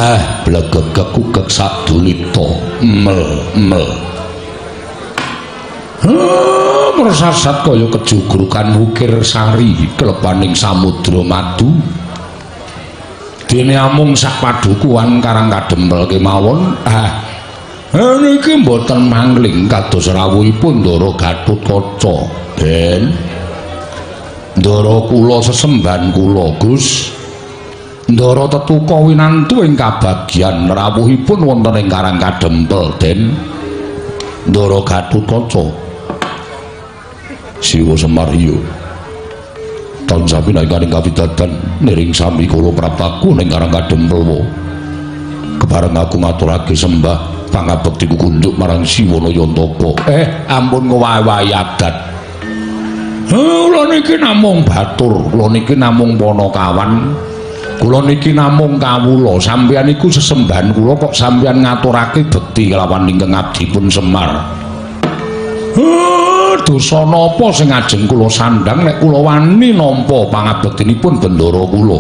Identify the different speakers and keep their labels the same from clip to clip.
Speaker 1: Ah, blegegek kugek sadulita mel mel. Mersasat kaya kejugrukan wukir sari klepaning samudra madu. Dene amung sak padukuhan Karang Kadempel kemawon. Ah, niki mboten mangling kados rawuhipun Ndara Gatotkaca. Den Ndara kula sesembahan kula, Gus. Ndara tetuka winantu ing kabagyan rawuhipun wonten ing Karang Kadempel, Den. Ndara Gatotkaca. Siwa Semar iya. Tansah pinangkaning kawidadan niring sami kula praptaku ning Karang Kadempel wa. Kepareng aku ngaturake sembah pangabektiku kunjuk marang Siwana Yantaka. Ampun ngowahi adat. Kula niki namung batur, kula niki namung panakawan. Kula niki namung kawula, sampeyan iku sesembahan kula kok sampeyan ngaturake bekti kelawan ingkang abdipun Semar. Dosa napa sing ajeng kula sandhang nek kula wani nampa pangabektinipun bendara kula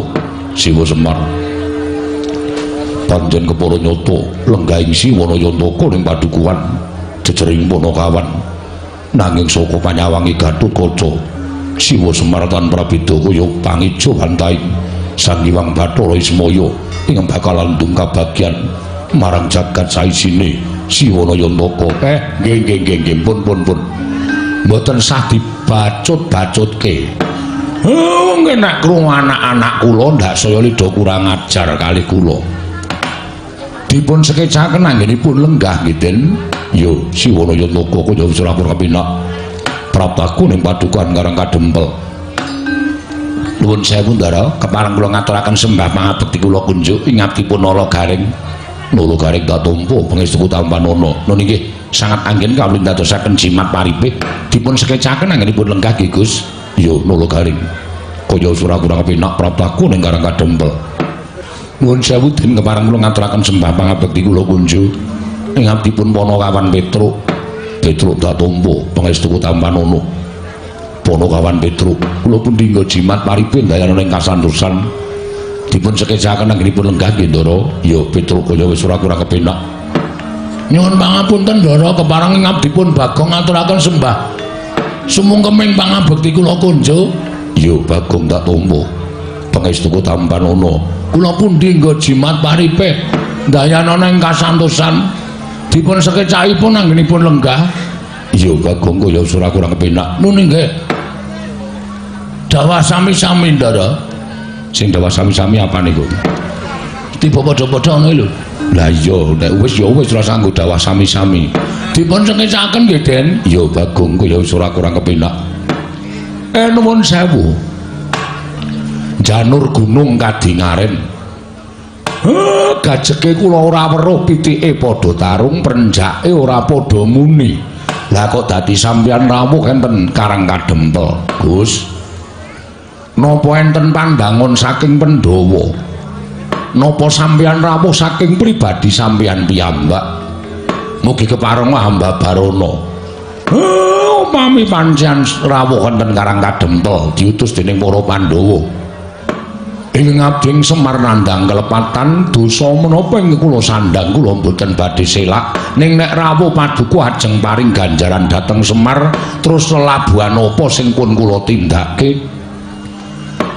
Speaker 1: Siwa Semar. Pancen kepara nyata lenggahing Siwana Yantaka ning padukuhan jejering Panakawan. Nanging saka panyawange Gatotkaca, Siwa Semar tan prabeda kaya pangejo bantahing Sang Hyang Bathara Ismaya ingkang bakal landung kabagyan marang jagat saisine Siwana Yantaka. Nggih nggih nggih nggih pun pun pun. Mboten sah dibacut-bacutke. Wong nek krungu anak-anak kula ndak saya lidha kurang ajar kalih kula. Dipun sekecaken anggenipun lenggah nggih, Den. Yo Siwana Yantaka kaya wis ora kurang kepenak. Praptaku ning padukuhan Karang Kadempel. Nuwun sewu Ndara, kepareng kula ngaturaken sembah pangabekti kula kunjuk ing abdipun Nala Garing. Nala Garing tak tampa pangestuku tampanana. Nun inggih sangat anggen kawula ndadosaken jimat paripih. Dipun sekecaken anggenipun lenggah nggih, Gus. Yo Nala Garing. Kaya wis ora kurang kepenak praptaku ning Karang Kadempel. Nuwun sewu Den, kepareng kula ngaturaken sembah pangabekti kula kunjuk ing abdipun Panakawan Petruk. Petruk tak tampa pangestuku tampanana. Panakawan Petruk, kula pun dinggo jimat paripih ndayana ing kasantosan. Dipun sekecaken anggenipun lenggah nggih, Ndara. Ya Petruk kaya wis ora kurang kepenak. Nyuwun pangapunten Ndara, kepareng ing abdipun Bagong ngaturaken sembah sumungkeming pangabekti kula kunjuk. Ya Bagong tak tampa pangestuku tampanana. Kula pun dinggo jimat paripih ndayana ing kasantosan. Dipun sekecakipun anggenipun lenggah. Ya Bagong kaya wis ora kurang kepenak. Nun inggih. Dawah sami-sami Ndara. Sing dawah sami-sami apa niku? Tiba padha-padha ngono lho. Lah iya, nek wis ya wis ora sanggo dawah sami-sami. Dipun sekecaken nggih, Den. Ya Bagong kaya wis ora kurang kepenak. Nuwun sewu. Janur gunung kadingaren. Gajeke kula ora weruh pitike padha tarung, prenjake ora padha muni. Lah kok dadi sampeyan rawuh enten Karang Kadempel, Gus? Napa enten pandangon saking Pandhawa? Napa sampeyan rawuh saking pribadi sampeyan piyambak? Mugi kepareng hamba Barana. Upami pancen rawuh enten Karang Kadempel diutus dening para Pandhawa. Ing abdi Semar nandhang kelepatan dosa menapa ing kula sandhang kula mboten badhe selak, ning nek rawuh paduka ajeng paring ganjaran dhateng Semar terus lelabuhan apa sing pun kula tindake.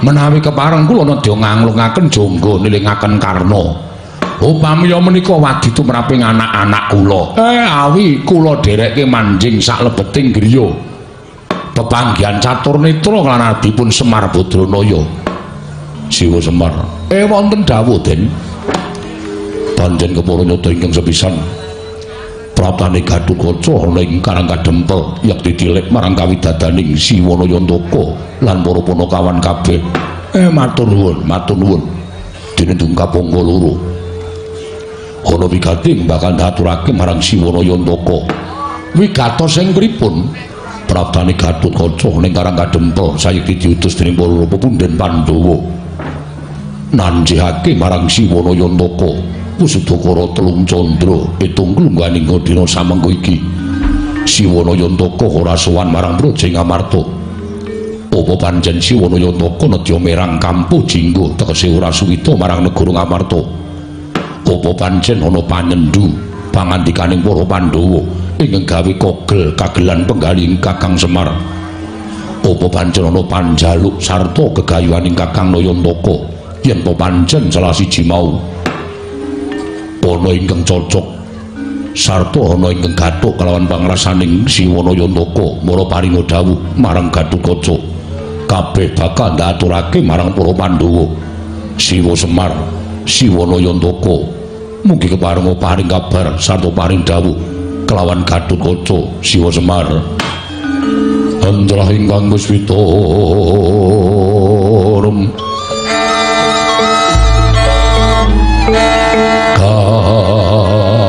Speaker 1: Menawi kepareng kula nedya nganglungaken jangga nilingaken Karna. Upami menika wadi tumraping anak-anak kula. Awi kula dherekke manjing saklebeting griya. Pepanggihan catur netra lan adipun Semar Badranaya. Siwa Semar. Wonten dawuh, Den. Pancen kepara nyata ingkang sepisan. Praptane Gatotkaca ana ing Karang Kadempel yekti tilik marang kawidadaning Siwana Yantaka lan para panakawan kabeh. Matur nuwun, matur nuwun. Dene dungkap angka loro. Ana wigati bakal ndaturake marang Siwana Yantaka. Wigatos sing pripun? Praptane Gatotkaca ning Karang Kadempel sayekti diutus dening para pepunden Pandhawa. Nanjihake marang Siwana Yantaka Wusudakara telung candra pitung klungganing dina samengko iki. Siwana Yantaka ora sowan marang Praja Ngamarta. Apa pancen Siwana Yantaka nedya merang kampuh jinggo tegese ora suwita marang negara Ngamarta? Apa pancen ana panyendu pangandikaning para Pandhawa ingkang gawe kogel kagelan penggalih Kakang Semar? Apa pancen ana panjaluk sarta gegayuhaning Kakang Nayantaka yen to pancen salah siji mau ana ingkang cocok sarta ana ingkang gathuk kelawan pangrasaning Siwa Nayantaka mara paringa dawuh marang Gatotkaca kabeh bakal ndaturake marang para Pandhawa. Siwa Semar, Siwa Nayantaka mugi keparenga paring kabar sarta paring dawuh kelawan Gatotkaca Siwa Semar. Andrah ingkang wis witorum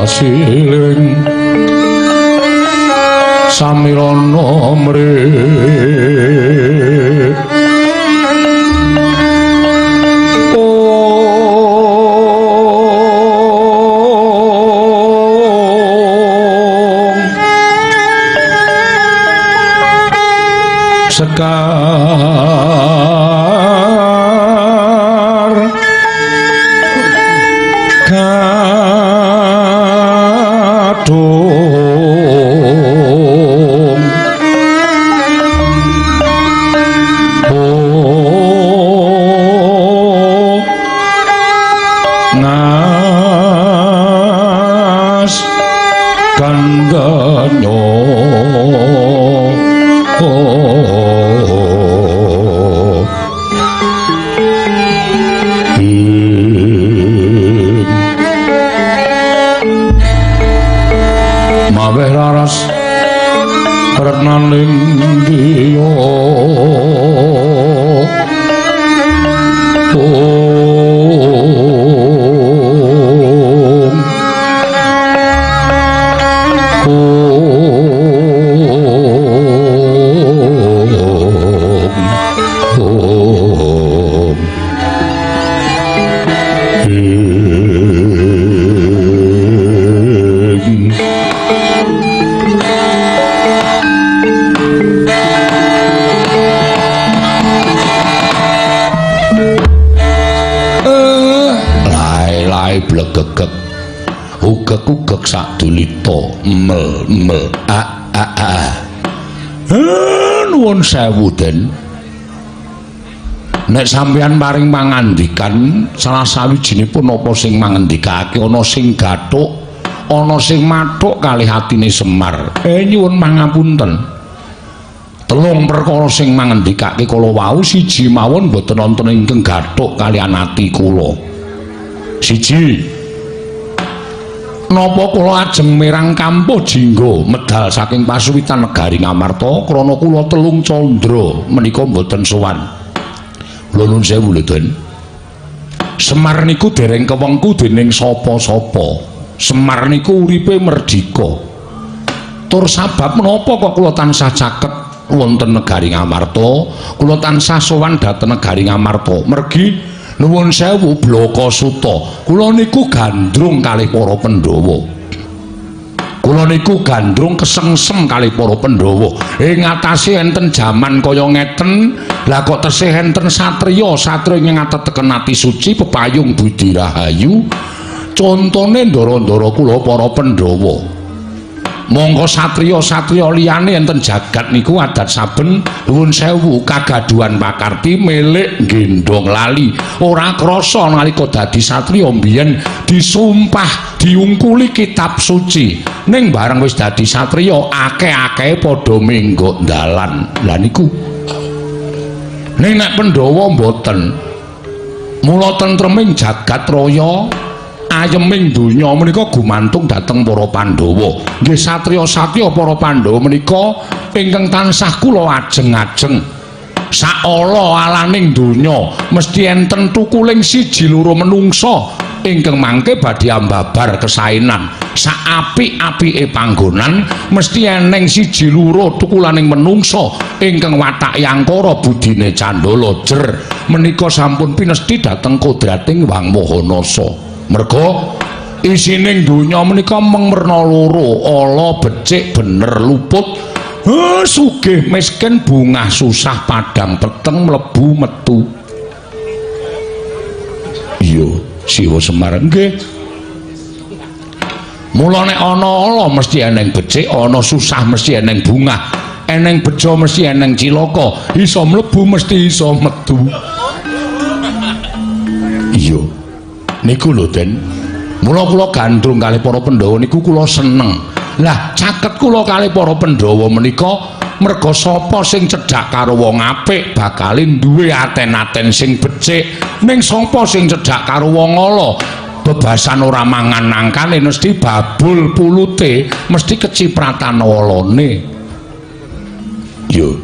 Speaker 1: kasiling samirana mrih sekar kadung ngas kandhanyo maweh raras retnaning diya blegegeg ugeg-ugeg sadulita mel-mel a a a. Nuwun sewu Den, nek sampeyan paring pangandikan salah sawijinipun apa sing mangendikake ana sing gathuk ana sing mathuk kalih atine Semar. Nyuwun pangapunten, telung perkara sing mangendikake kala wau siji mawon boten wonten ingkang gathuk kaliyan ati kula. Siji, napa kula ajeng mirang kampuh jingga medal saking pasuwitan negari Ngamarta krana kula telung candra menika mboten sowan. Lho nuwun sewu lho Den, Semar niku dereng kewengku dening sapa-sapa. Semar niku uripe merdika. Tur sabab menapa kok kula tansah caket wonten negari Ngamarta, kula tansah sowan dhateng negari Ngamarta. Mergi nuwun sewu Blaka Suta, kula niku gandrung kalih para Pandhawa. Kula niku gandrung kesengsem kalih para Pandhawa. Ing atase enten jaman kaya ngeten, lah kok tesih enten satriya, satriya ingkang ateteken ati suci pepayung budi rahayu. Contone ndara-ndara kula para Pandhawa. Monggo satriya-satriya liyane enten jagat niku adat saben nuwun sewu kagaduhan pakarti milik gendhong lali. Ora krasa nalika dadi satriya mbiyen disumpah diungkuli kitab suci. Ning bareng wis dadi satriya akeh-akehe padha menggok dalan. Lah niku. Ning nek Pandhawa mboten. Mula tentreming jagat raya ayeming donya menika gumantung dhateng para Pandhawa. Nggih satriya-satriya para Pandhawa menika ingkang tansah kula ajeng-ajeng. Saala alaning donya mesti enten tukuling siji loro menungsa ingkang mangke badhe ambabar kesaenan. Saapik-apike panggonan mesti eneng siji loro tukulaning menungsa ingkang watake angkara budine candala jer. Menika sampun pinesti dhateng kodrating Wang Maha Nasa. Merga isining donya menika mung werna loro, ala becik bener luput, sugih miskin bungah susah padang peteng mlebu metu. Iya, Siwa Semar nggih. Mula nek ana ala mesti eneng becik, ana susah mesti eneng bungah, eneng bejo mesti eneng cilaka, iso mlebu mesti iso metu. Iya. Niku lho, Den. Mula kula gandrung kalih para Pandhawa niku kula seneng. Lah, caket kula kalih para Pandhawa menika merga sapa sing cedhak karo wong apik bakale duwe aten-aten sing becik, ning sapa sing cedhak karo wong ala bebasan ora mangan nangkane mesti babul pulute, mesti kecipratan olone. Yo.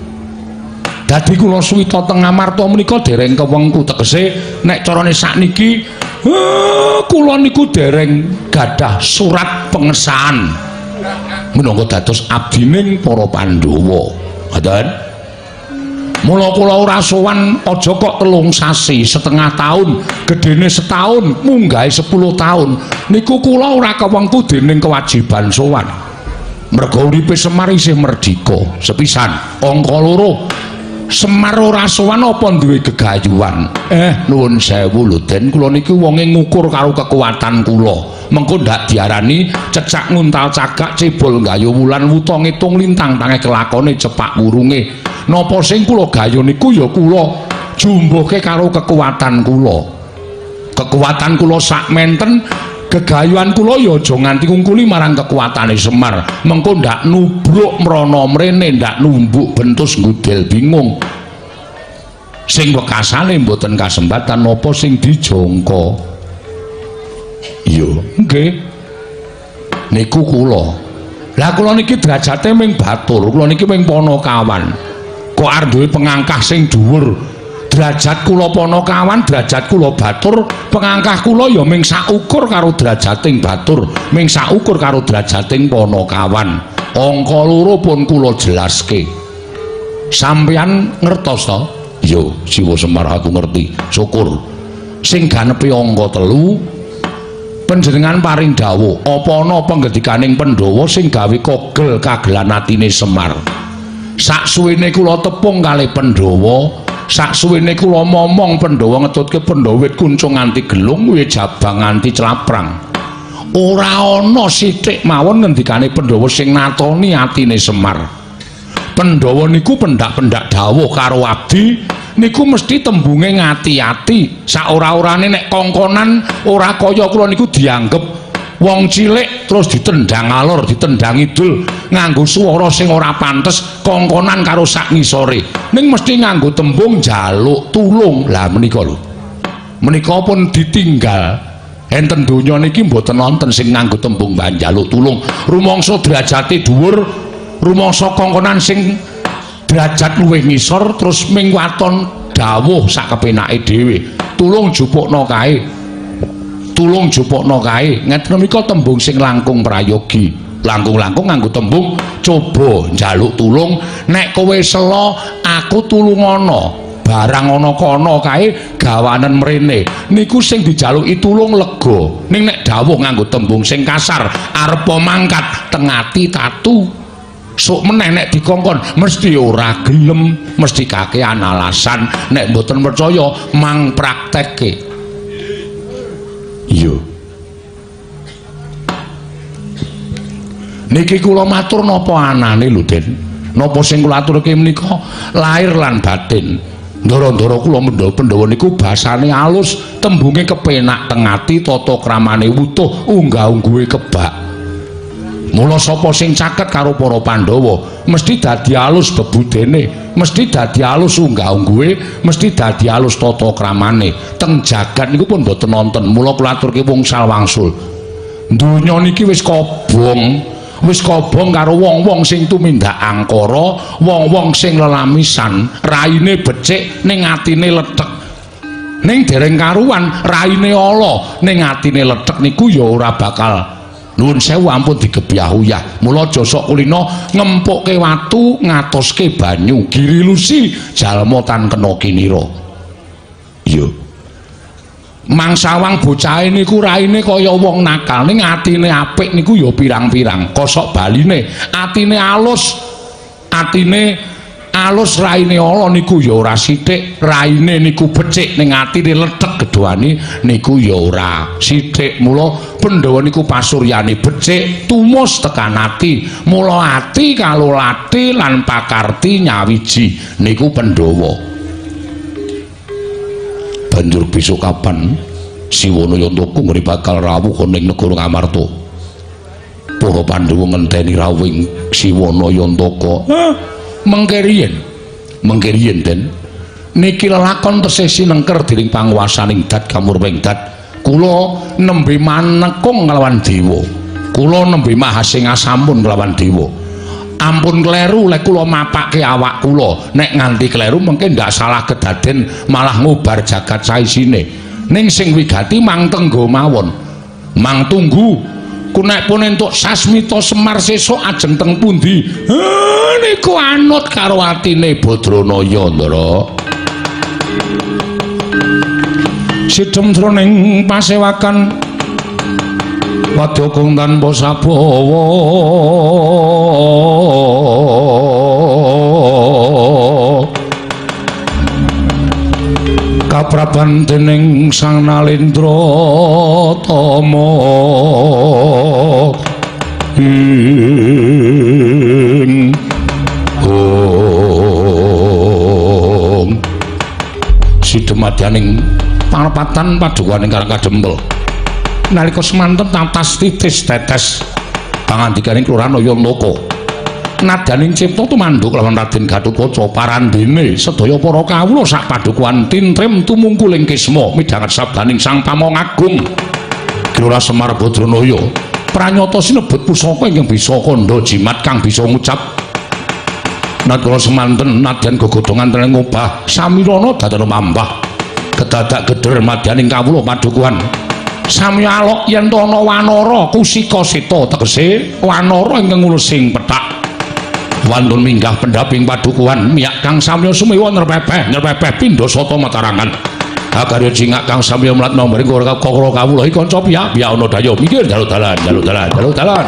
Speaker 1: Dadi kula suwita teng Amarta menika dereng kewengku, tegese nek carane sakniki kula niku dereng gadah surat pengesahan minangka dados abdining para Pandhawa. Ngoten. Mula kula ora sowan aja kok 3 sasi, setengah tahun, gedene setahun, munggahe 10 tahun. Niku kula ora kewengku dening kewajiban sowan. Merga uripe Semar isih merdika. Sepisan, angka loro. Semar ora sowan apa duwe gegayuhan? Nuwun sewu lho, Den, kula niki wonge ngukur karo kekuatan kula. Mengko ndak diarani cecak nguntal cagak, cebol gayo wulan, wuta ngitung lintang, tange kelakone cepak wurunge. Napa sing kula gayo niku ya kula jumbuhke karo kekuatan kula. Kekuatan kula sak menten, gegayuhan kula ya aja nganti ngungkuli marang kekuatane Semar. Mengko ndak nubruk mrana mrene, ndak numbuk bentus ngudel bingung. Sing wekasane mboten kasembatan napa sing dijangka. Iya, nggih. Niku kula. Lah kula niki derajate ming batur, kula niki ming panakawan. Kok arep duwe pengangkah sing dhuwur? Derajat kula panakawan, derajat kula batur, pengangkah kula ya ming saukur karo derajating batur, ming saukur karo derajating panakawan. Angka loro pun kula jelaske. Sampeyan ngertos to? Iya, Siwa Semar, aku ngerti. Syukur. Sing ganepi angka 3, panjenengan paring dawuh, apa ana panggendikaning Pandhawa sing gawe kogel kagelan atine Semar? Saksuwene kula tepung kalih Pandhawa, saksuwene kula momong Pandhawa, ngetutke Pandhawa wit kuncung nganti gelung, wit jabang nganti claprang. Ora ana sithik mawon ngendikane Pandhawa sing natoni atine Semar. Pandhawa niku pendak-pendak dawuh karo abdi niku mesti tembunge ngati-ati. Saora-orane nek kongkonan ora kaya kula niku dianggep wong cilik terus ditendang alor, ditendang idul nganggo swara sing ora pantes, kongkonan karo sak ngisore. Ning mesti nganggo tembung njaluk tulung. Lah menika lho. Menika pun ditinggal. Enten donya niki mboten wonten sing nganggo tembung njaluk tulung. Rumangsa derajate dhuwur, rumangsa kongkonan sing derajat luwih ngisor terus ming waton dawuh sak kepenake dhewe. Tulung jupukna kae. Tulung jupukna kae. Ngeten menika tembung sing langkung prayogi. Langkung-langkung nganggo tembung coba njaluk tulung, nek kowe sela aku tulungana. Barang ana kono kae gawanen mrene. Niku sing dijaluki tulung lega. Ning nek dawuh nganggo tembung sing kasar, arepa mangkat tengati tatu. Sok meneh nek dikongkon mesti ora gelem, mesti kakean alasan. Nek mboten percaya mang praktekke. Iya. Niki kula matur napa anane lho, Den. Napa sing kula aturke menika lahir lan batin. Ndara-ndara kula mendha Pandhawa niku basane alus, tembunge kepenak teng ati, tata kramane wutuh, unggah-ungguhe kebak. Mula sapa sing caket karo para Pandhawa mesti dadi alus bebudene, mesti dadi alus unggah-ungguhe, mesti dadi alus tata kramane. Teng jagat niku pun mboten wonten. Mula kula aturke wungsal wangsul. Donya niki wis kobong, wis kobong karo wong-wong sing tumindak angkara, wong-wong sing lelamisan, raine becik ning atine lethek. Ning dereng karuan raine ala ning atine lethek niku ya ora bakal. Nuwun sewu ampun digebyah-uyah. Mula aja sok kulina ngempukke watu ngatoske banyu. Girilusi jalma tan kena kinira. Iya. Mangsawang bocahe niku raine kaya wong nakal, ning atine apik niku ya pirang-pirang. Kosok baline atine alus, atine alus raine ala niku ya ora sithik, raine niku becik ning atine lethek. gedhoane niku ya ora sithik. Mula Pandhawa niku pasuryane becik tumus tekan ati, mula ati kalolati lan pakarti nyawiji niku Pandhawa. Banjur besok kapan Siwana Yantaka nggone bakal rawuh ana ing negara Ngamarta? Para Pandhawa ngenteni rawuhing Siwana Yantaka. Mengke riyen, mengke riyen Den. Niki lelakon tesih sinengker dening panguwasaning Dat Kamurwing Dat. Kula nembe manekung kelawan dewa. Kula nembe mahasingasampun kelawan dewa. Ampun kleru lek kula mapake awak kula. Nek nganti kleru mengke ndak salah kedaden malah ngubar jagat saisine. Ning sing wigati mang tenggo mawon. Mang tunggu. Ku nek pun entuk sasmita Semar sesuk ajeng teng pundi? Niku anut karo atine Badranaya, Ndara. Sidhem jroning pasewakan wadya kang tanpa sabawa kapraban dening Sang Nalendra Tama ing ong sidemadyaning parapatan padukaning Karang Kadempel nalika semanten tatas titis tetes pangandikaning Kelurahan Yantaka nadaning cipta tumanduk lawan Raden Gatotkaca parandene sedaya para kawula sak padukuhan tintrem tumungkuling kisma midhanget sabdaning Sang Pamong Agung Kelurahan Semar Badranaya pranyata sinebut pusaka ingkang bisa kandha jimat kang bisa ngucap nadkala semanten nadyan gegodhongan teneng ngobah samirana dadono mambah kedadak geder madyaning kawula padukuhan sami alok yen to ana wanara kusika seta tegese wanara ingkang ngulusing pethak wantun minggah pendhaping padukuhan miyak kang samya sumiwa nrepepeh nrepepeh pindha sata matarangan akarya cingak kang samya mlat nomring kara kawula iki kanca piyak piyak ana daya mikir jaluk dalan jaluk dalan jaluk dalan.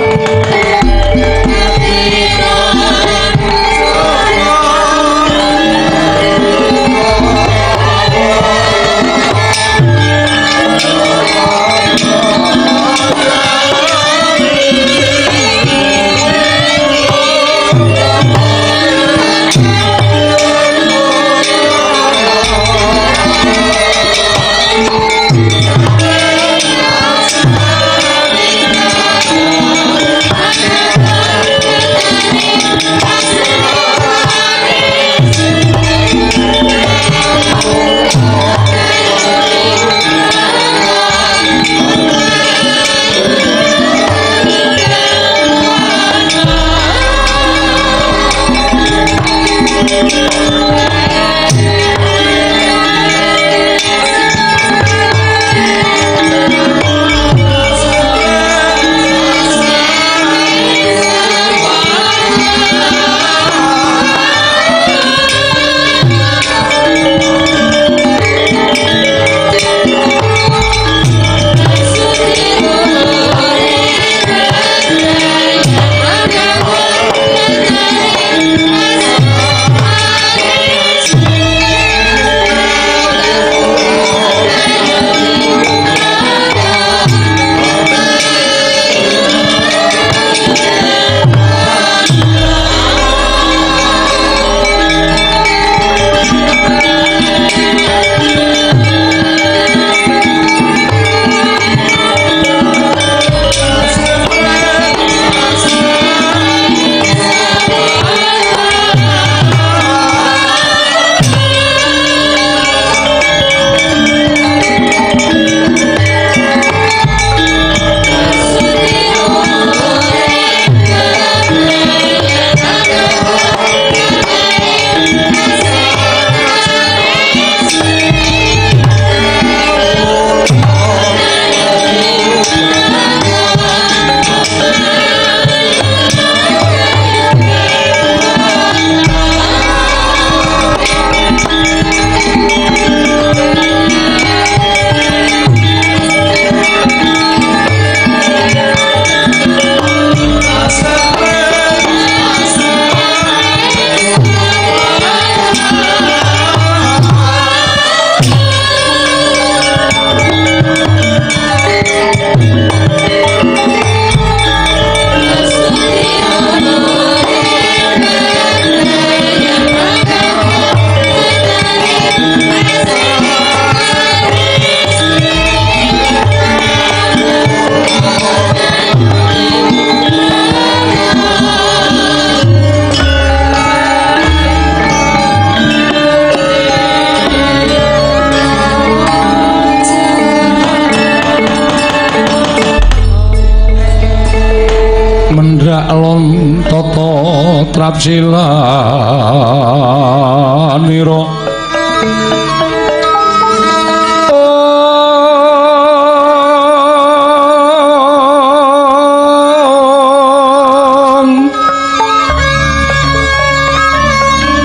Speaker 1: Tapsilanira.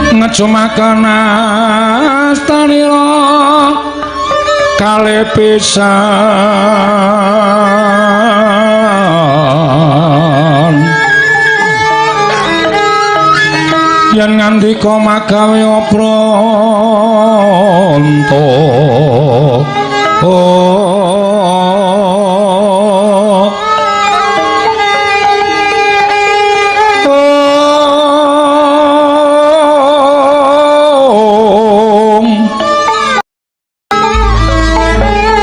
Speaker 1: Ngecumaken astanira kalih pisan yen ngandika magawe apranta.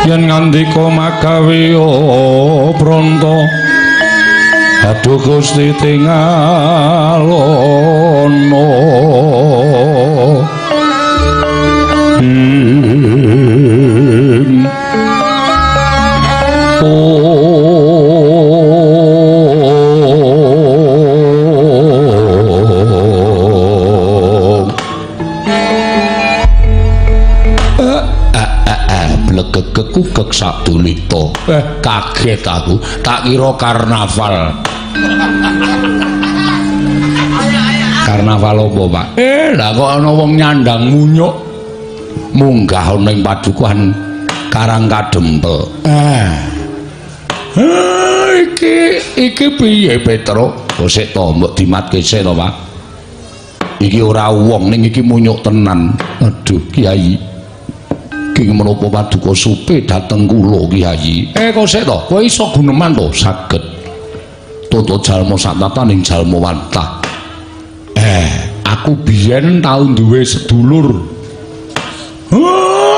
Speaker 1: Yen ngandika magawe apranta, aduh Gusti tingalono. Ing blegegek sadulita. Kaget aku, tak kira karnaval. Karnaval apa, Pak? Lah kok ana wong nyandang munyuk munggah ana ing padukuhan Karang Kadempel. Iki piye, Petro? Kok sik to mbok dimatke sik to, Pak? Iki ora wong ning iki munyuk tenan. Aduh, Kiai. Ki menapa paduka supe dhateng kula, Kiai? Kok sik to? Kowe iso guneman to? Saged. Toto jalma satataning jalma wantah. Aku biyen tau duwe sedulur.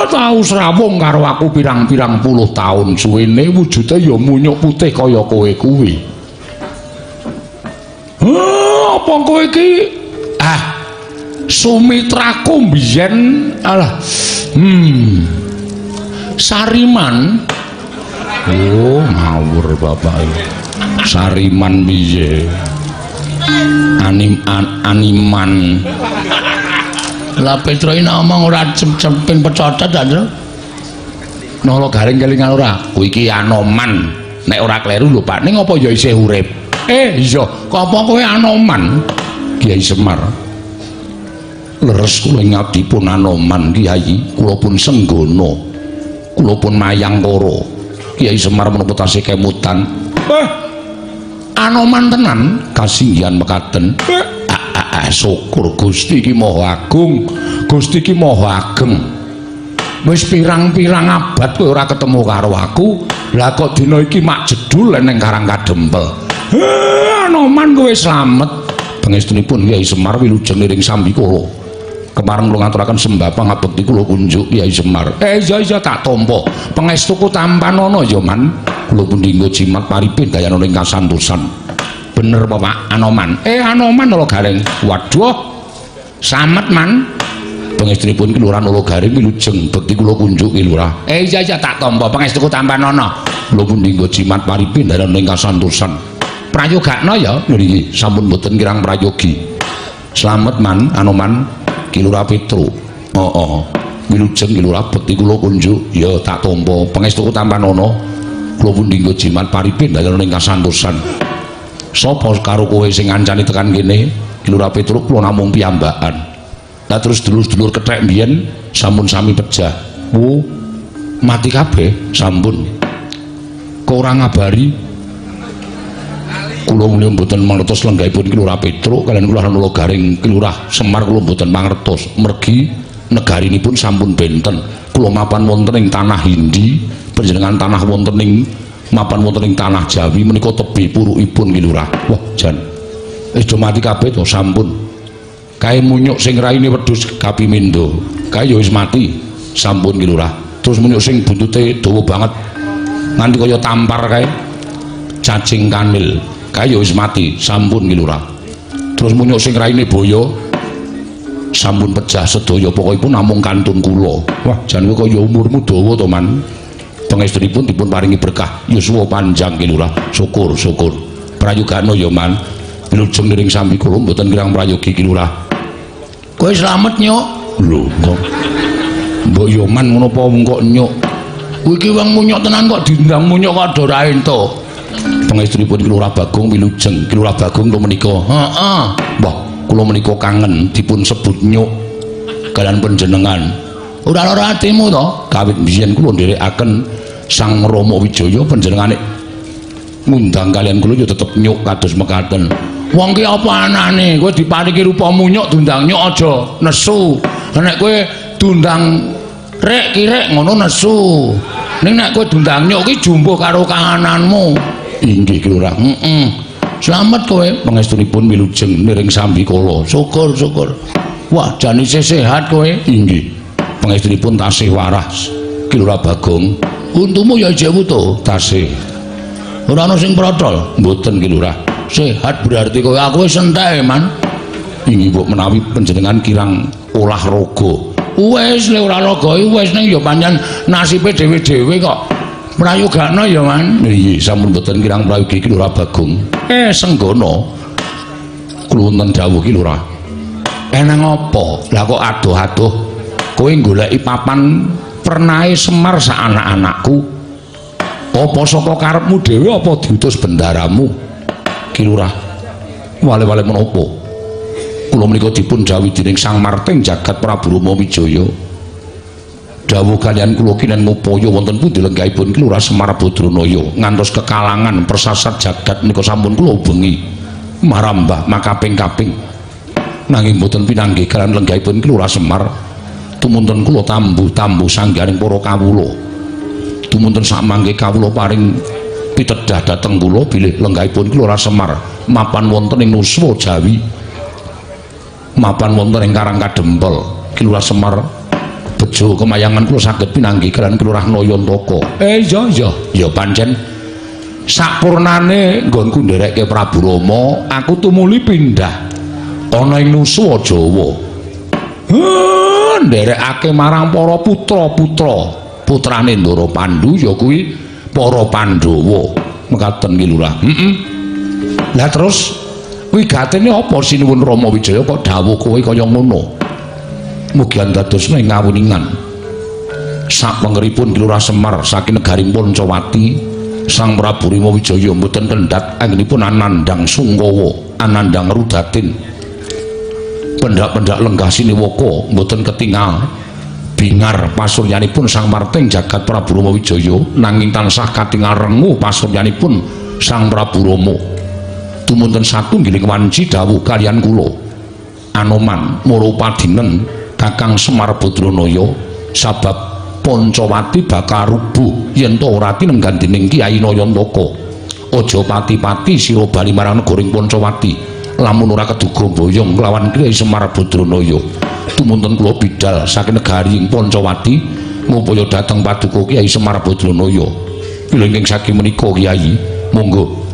Speaker 1: Tau srawung karo aku pirang-pirang puluh taun suwene, wujude ya munyuk putih kaya kowe kuwi. Apa kowe iki? Sumitraku biyen alah. Sariman. Oh, ngawur bapak iki. Sariman piye? Animan. Lah Petro iki ngomong ora cemping pecocot ta, Tru? Nala garing kelingan ora? Kuwi iki Anoman. Nek ora kleru lho, Pak. Ning apa ya isih urip? Iya, apa kowe Anoman? Kiai Semar. Leres kula ngabdipun Anoman, Kiai. Kula pun senggana. Kula pun mayangkara. Kiai Semar menapa tasih kemutan? Anoman tenan kasinggihan mekaten. Syukur Gusti iki Maha Agung. Gusti iki Maha Ageng. Wis pirang-pirang abad kowe ora ketemu karo aku. Lah kok dina iki mak jedul ning Karang Kadempel. Anoman kowe slamet. Pangestunipun Kiai Semar wilujeng niring sambikala. Kemareng kula ngaturaken sembah pangabekti kula kunjuk Kiai Semar. Iya tak tampa. Pangestuku tampanana ya, Man. Kula pun dinggo jimat paripin dayana ing kasantosan. Bener apa, Pak? Anoman. Anoman Nala Gareng. Waduh. Slamet, Man. Pangestunipun Ki Lurah Nala Gareng wilujeng bekti kula kunjuk Ki Lurah. Iya tak tampa. Pangestuku tampanana. Kula pun dinggo jimat paripin dayana ing kasantosan. Prayogakno ya. Nggih, sampun mboten kirang prayogi. Slamet, Man, Anoman. Ki Lurah Petro. Heeh. Wilujeng Ki Lurah bekti kula kunjuk. Ya tak tampa. Pangestuku tampanana. Kula pun dinggo jimat paripin dayana ing kasantosan. Sapa karo kowe sing ngancani tekan kene? Ki Lurah Petro kula namung piyambakan. Lah terus dulur-dulur kethek mbiyen sampun sami pejah. Wo, mati kabeh sampun. Kok ora ngabari? Kula menika mboten mangertos lenggahipun Ki Lurah Petro kaliyan kula Nala Gareng Ki Lurah Semar kula mboten mangertos. Mergi negarinipun sampun benten. Kula mapan wonten ing tanah Hindi, panjenengan tanah wonten ing mapan wonten ing tanah Jawi menika tebih purukipun Ki Lurah. Wah, jan. Wis do mati kabeh to sampun. Kae munyuk sing raine wedhus kapimendo. Kae ya wis mati. Sampun Ki Lurah. Terus munyuk sing buntute dawa banget. Nganti kaya tampar kae. Cacing kanil. Kae ya wis mati. Sampun Ki Lurah. Terus munyuk sing raine boyo sampun pejah sedaya, pokokipun namung kantun kula. Wah, jan kowe kaya umurmu dawa to, Man. Pangestunipun dipun paringi berkah yuswa panjang Ki Lurah. Syukur, syukur. Prayogano ya, Man. Wilujeng niring sambi kula mboten kirang prayogi Ki Lurah. Kowe slamet nyuk. Lho kok mbok yo man ngono apa kok nyuk. Kowe iki wong munyuk tenan kok diundang munyuk kok ora entuk. Pangestunipun Ki Lurah Bagong wilujeng. Ki Lurah Bagong kula menika. Heeh. Mbah, kula menika kangen dipun sebut nyuk kalian panjenengan. Ora lara atimu to? Kawit biyen kula nderekaken Sang Rama Wijaya panjenengane ngundang kalian kula ya tetep nyuk kados mekaten. Wong ki apa anane? Kowe diparingi rupa munyuk diundang nyuk aja nesu. Nek kowe diundang rek kirek ngono nesu. Ning nek kowe diundang nyuk ki jumbuh karo kahananmu. Inggih Ki Lurah. Heeh. Slamet kowe. Pangestunipun wilujeng niring sambi kala. Syukur syukur. Wah, jan isih sehat kowe. Inggih. Pangestunipun tasih waras Ki Lurah Bagong. Untumu ya isih wutuh. Tasih. Ora ana sing protol. Mboten Ki Lurah. Sehat berarti kowe. Aku wis entek, Man. Inggih mbok menawi panjenengan kirang olahraga. Wis le ora raga wis ning ya pancen nasibe dhewe-dhewe kok. Prayogakno ya, Man. Nggih, sampun mboten kirang prayogi Ki Lurah Bagong. Senggono. Kula wonten dawuh Ki Lurah. Eneng apa? Lah kok adoh-adoh kowe goleki papan pernahe Semar sak anak-anakku. Apa saka karepmu dhewe apa diutus bendaramu? Ki Lurah. Wale-wale menapa? Kula menika dipun dhawuhi dening Sang Marting Jagat Prabu Rama Wijaya. Dawuh kalian kula kinen ngupaya wonten pundi lenggahipun Ki Lurah Semar Badranaya ngantos kekalangan persasat jagat menika sampun kula ubengi marambah makaping-kaping. Nanging boten pinanggih kalian lenggahipun Ki Lurah Semar. Tumunten kula tambuh-tambuh sanggaring para kawula. Tumunten samangke kawula paring pitedah dhateng kula bilih lenggahipun Ki Lurah Semar mapan wonten ing Nuswa Jawi. Mapan wonten ing Karang Kadempel. Ki Lurah Semar bejo kemayangan kula saged pinanggih kalian Ki Lurah Nayantaka. Iya iya ya pancen sakpurnane nggonku nderekke Prabu Rama aku tumuli pindah ana ing Nuswa Jawa. Nderekake marang para putra-putra putrane Ndara Pandu ya kuwi para Pandhawa. Mekaten Ki Lurah. Heeh. Lah terus wigatene apa sinuwun Rama Wijaya kok dawuh kowe kaya ngono? Mugi andadosna ing ngawuningan. Sapengeripun Ki Lurah Semar saking negaring Pancawati, Sang Prabu Rama Wijaya mboten kendhat anggenipun anandhang sungkawa, anandhang rudatin. Pendak-pendak lenggah siniwaka mboten ketingal bingar pasuryanipun Sang Marting Jagat Prabu Rama Wijaya nanging tansah katingal rengu pasuryanipun Sang Prabu Rama. Tumunten satunggiling wanci dawuh kalian kula Anoman Moropadinen Kakang Semar Badranaya sabab Pancawati bakal rubuh yen ta ora tinenggan dening Kyai Nayantaka. Aja pati-pati sira bali marang negaring Pancawati lamun ora keduga boyong kelawan Kyai Semar Badranaya. Tumunten kula bidal saking negari Pancawati ngupaya dhateng paduka Kyai Semar Badranaya. Pilih saking menika Kyai, monggo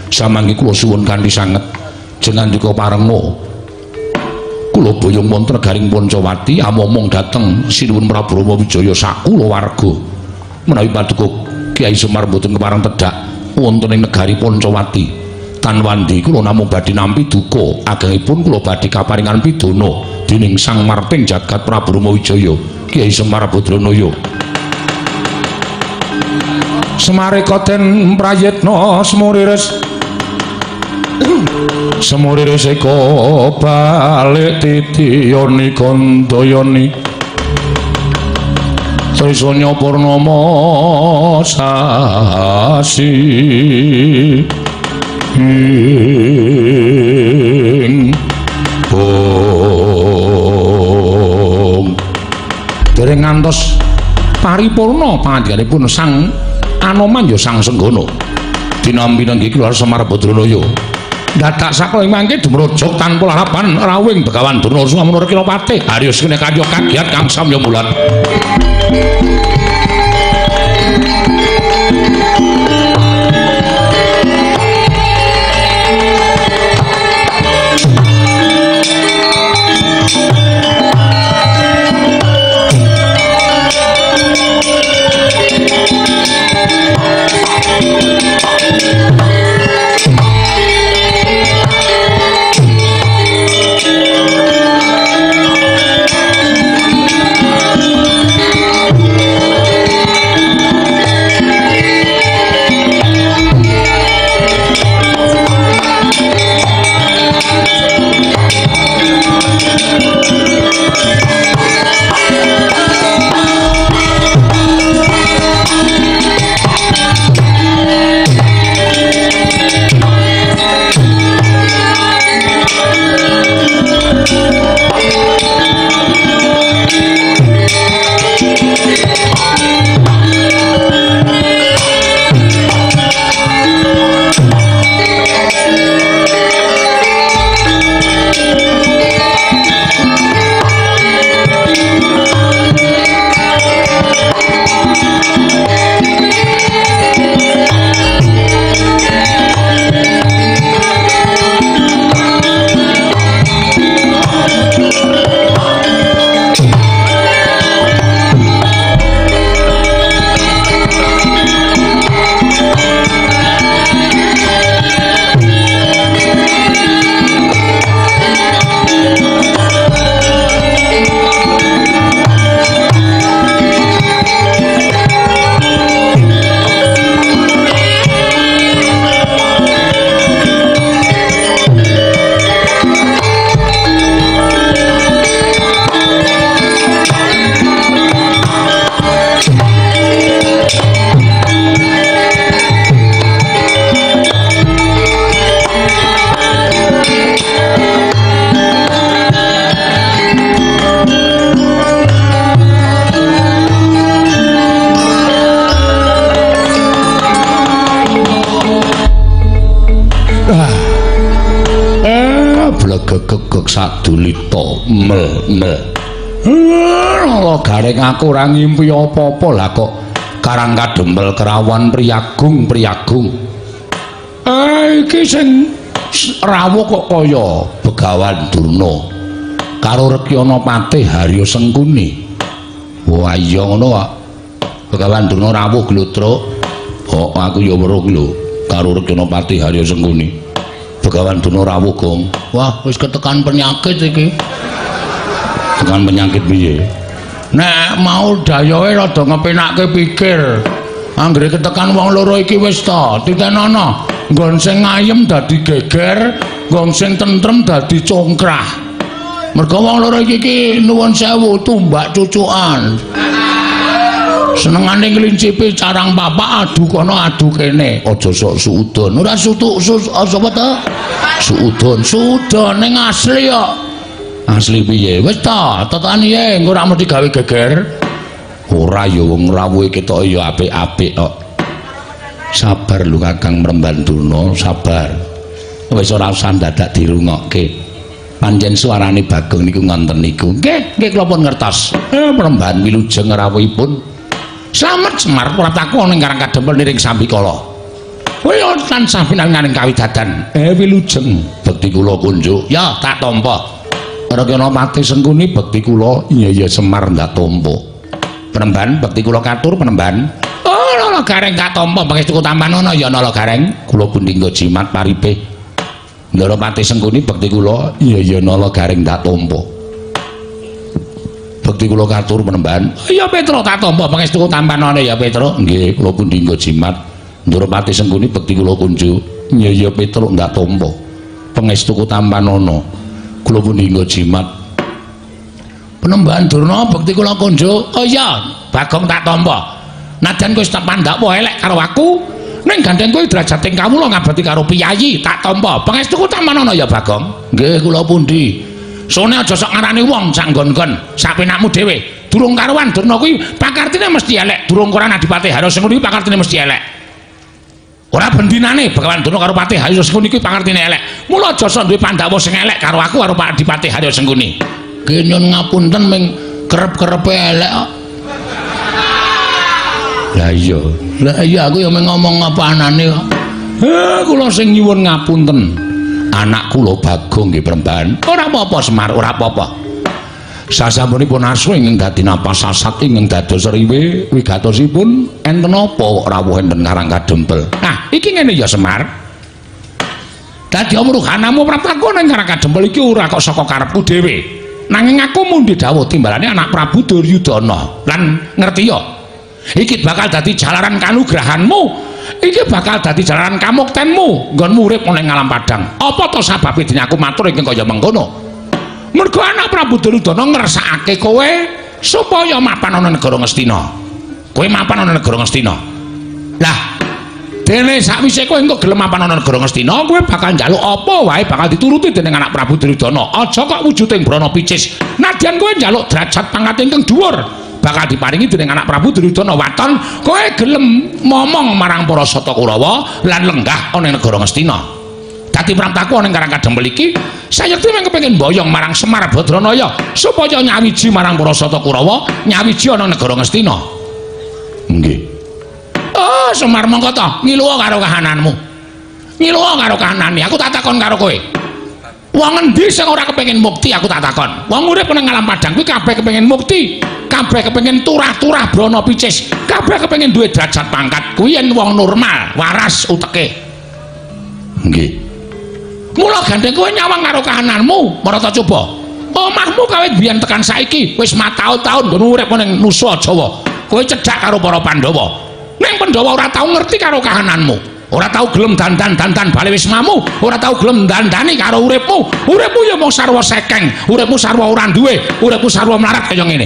Speaker 1: samangke kula suwun kanthi sanget jengandika parenga. Kula boyong wonten negaring Pancawati amomong dhateng Sinuwun Prabu Rama Wijaya sakulawarga. Menawi paduka Kyai Semar mboten kepareng tedhak wonten ing negari Pancawati. Tan wandi kula namung badhe nampi duka agengipun kula badhe kaparingan pidana dening Sang Marting Jagat Prabu Rama Wijaya Kyai Semar Badranaya. Semareka den prayitna semuriris semuriris eka balik titiyani kandayani Trisanya purnama sasi ing bong. Dereng ngantos paripurna pangandikanipun Sang Anoman ya Sang Senggono dinampi nenggi Ki Lurah Semar Badranaya. Dadak sakala ing mangke dumrojog tanpa larapan rawuhing Begawan Durna Suwamunur Kilapate Haryos kene karya kagiat kang samya mulat. Gugek sadulita mel mel. Nala Gareng aku ora ngimpi apa-apa lah kok Karang Kadempel kerawan priyagung priyagung. Iki sing rawuh kok kaya Begawan Durna karo Rekyana Patih Harya Sengkuni. Wah iya ngono kok. Begawan Durna rawuh glodrok. Oh aku ya weruh lho karo Rekyana Patih Harya Sengkuni. Begawan Durna rawuh gong. Wah wis ketekan penyakit iki. Tekan penyakit piye? Nek mau dayohe rada ngepenakke pikir. Anggere ketekan wong loro iki wis ta, titenono. Nggon sing ngayem dadi geger, nggon sing tentrem dadi congkrah. Mergo wong loro iki ki nuwun sewu tumbak cucukan. Senengane nglincipi carang papak adu kono adu kene. Aja sok suudon. Ora sutuk sus sapa ta? Suudon, suudon ning asli kok. Asli piye? Wis ta, tetane ye engko ora mesti gawe geger. Ora ya wong rawuhe ketoke ya apik-apik kok. Sabar lho Kakang Mremban Durna, sabar. Wis ora usah dadak dirungokke. Pancen suarane Bagong niku ngonten niku. Nggih, nggih kula pun ngertos. Mremban wilujeng rawuhipun. Slamet Semar praptaku ning Karang Kadempel niring sambikala. Kowe tansah pinanganing kawidadan. Wilujeng bekti kula kunjuk. Ya, tak tampa. Rekyana Patih Sengkuni bekti kula. Iya iya Semar ndak tampa. Penemban bekti kula katur penemban. Oh, Nala Gareng tak tampa pangestuku tampanono ya Nala Gareng. Kula pundi nggo jimat paripe. Ndara Patih Sengkuni bekti kula. Iya iya Nala Gareng tak tampa. Bekti kula katur penemban. Iya Petro tak tampa pangestuku tampanono ya Petro. Nggih, kula pundi nggo jimat. Ndara Patih Sengkuni bekti kula kunjuk. Iya iya Petro ndak tampa. Pangestuku tampanono. Kula pundi nggo jimat. Penemban Durna bekti kula kunjuk. Oh iya, Bagong tak tampa. Najan kowe wis pandakwa elek karo aku, ning gandeng kowe derajating kawula ngabekti karo piyayi tak tampa. Pangestuku tampanono ya Bagong. Nggih, kula pundi. Sone aja sok ngarani wong sak nggon-nggon, sak penakmu dhewe. Durung karuan Durna kuwi pakartine mesti elek. Durung karuan Adipati Harya Sengkuni kuwi pakartine mesti elek. Ora bendinane Begawan Durna karo Patih Harya Sengkuni kuwi pakartine elek. Mula aja sok duwe pandhawa sing elek karo aku karo Pak Adipati Harya Sengkuni. Nggih nyun ngapunten ming kerep-kerepe elek kok. Lah iya. Lah iya aku ya mung ngomong apa anane kok. Kula sing nyuwun ngapunten. Anak kula Bagong nggih Premban. Ora apa-apa Semar, ora apa-apa. Sasampunipun asu ingkang dadi napas sasat ingkang dados riwe wigatosipun enten apa kok rawuh enten Karang Kadempel. Nah, iki ngene ya Semar. Dadi amruhanamu praptaku ning Karang Kadempel iki ora kok saka karepku dhewe. Nanging aku mundi dawuh timbalane anak Prabu Duryudana. Lan ngerti ya? Iki bakal dadi jalaran kanugrahanmu. Iki bakal dadi jalaran kamuktenmu nggonmu urip ning alam padang. Apa to sababe dene aku matur ingkang kaya mengkono? Mergo anak Prabu Duryudana ngersakake kowe supaya mapan ana negara Ngastina. Kowe mapan ana negara Ngastina. Lah, dene sakwise kowe engko gelem mapan ana negara Ngastina, kowe bakal njaluk apa wae bakal dituruti dening anak Prabu Duryudana. Aja kok wujuding brana picis. Nadyan kowe njaluk derajat pangkat ingkang dhuwur, bakal diparingi dening anak Prabu Duryudana. Waton kowe gelem momong marang para Sata Kurawa lan lenggah ana ing negara Ngastina. Dadi praptaku ana ing Karang Kadempel iki sayekti mung kepengin boyong marang Semar Badranaya supaya nyawiji marang para Sata Kurawa, nyawiji ana negara Ngastina. Nggih. Oh, Semar mongko ta ngiluwa karo kahananmu. Ngiluwa karo kahanane, aku tak takon karo kowe. Wong endi sing ora kepengin mukti aku tak takon. Wong urip nang alam padang kuwi kabeh kepengin mukti, kabeh kepengin turah-turah brana picis, kabeh kepengin duwe derajat pangkat. Kuwi yen wong normal, waras uteke. Nggih. Mula gandeng kowe nyawang karo kahananmu, marata coba. Omahmu kawit biyen tekan saiki wis mataun-taun nggon urip ning Nusa Jawa. Kowe cedhak karo para Pandhawa. Ning Pandhawa ora tau ngerti karo kahananmu. Ora tau gelem dandan-dandan bali wismamu, ora tau gelem dandani karo uripmu. Uripmu ya mung sarwa sekeng, uripmu sarwa ora duwe, uripmu sarwa mlarat kaya ngene.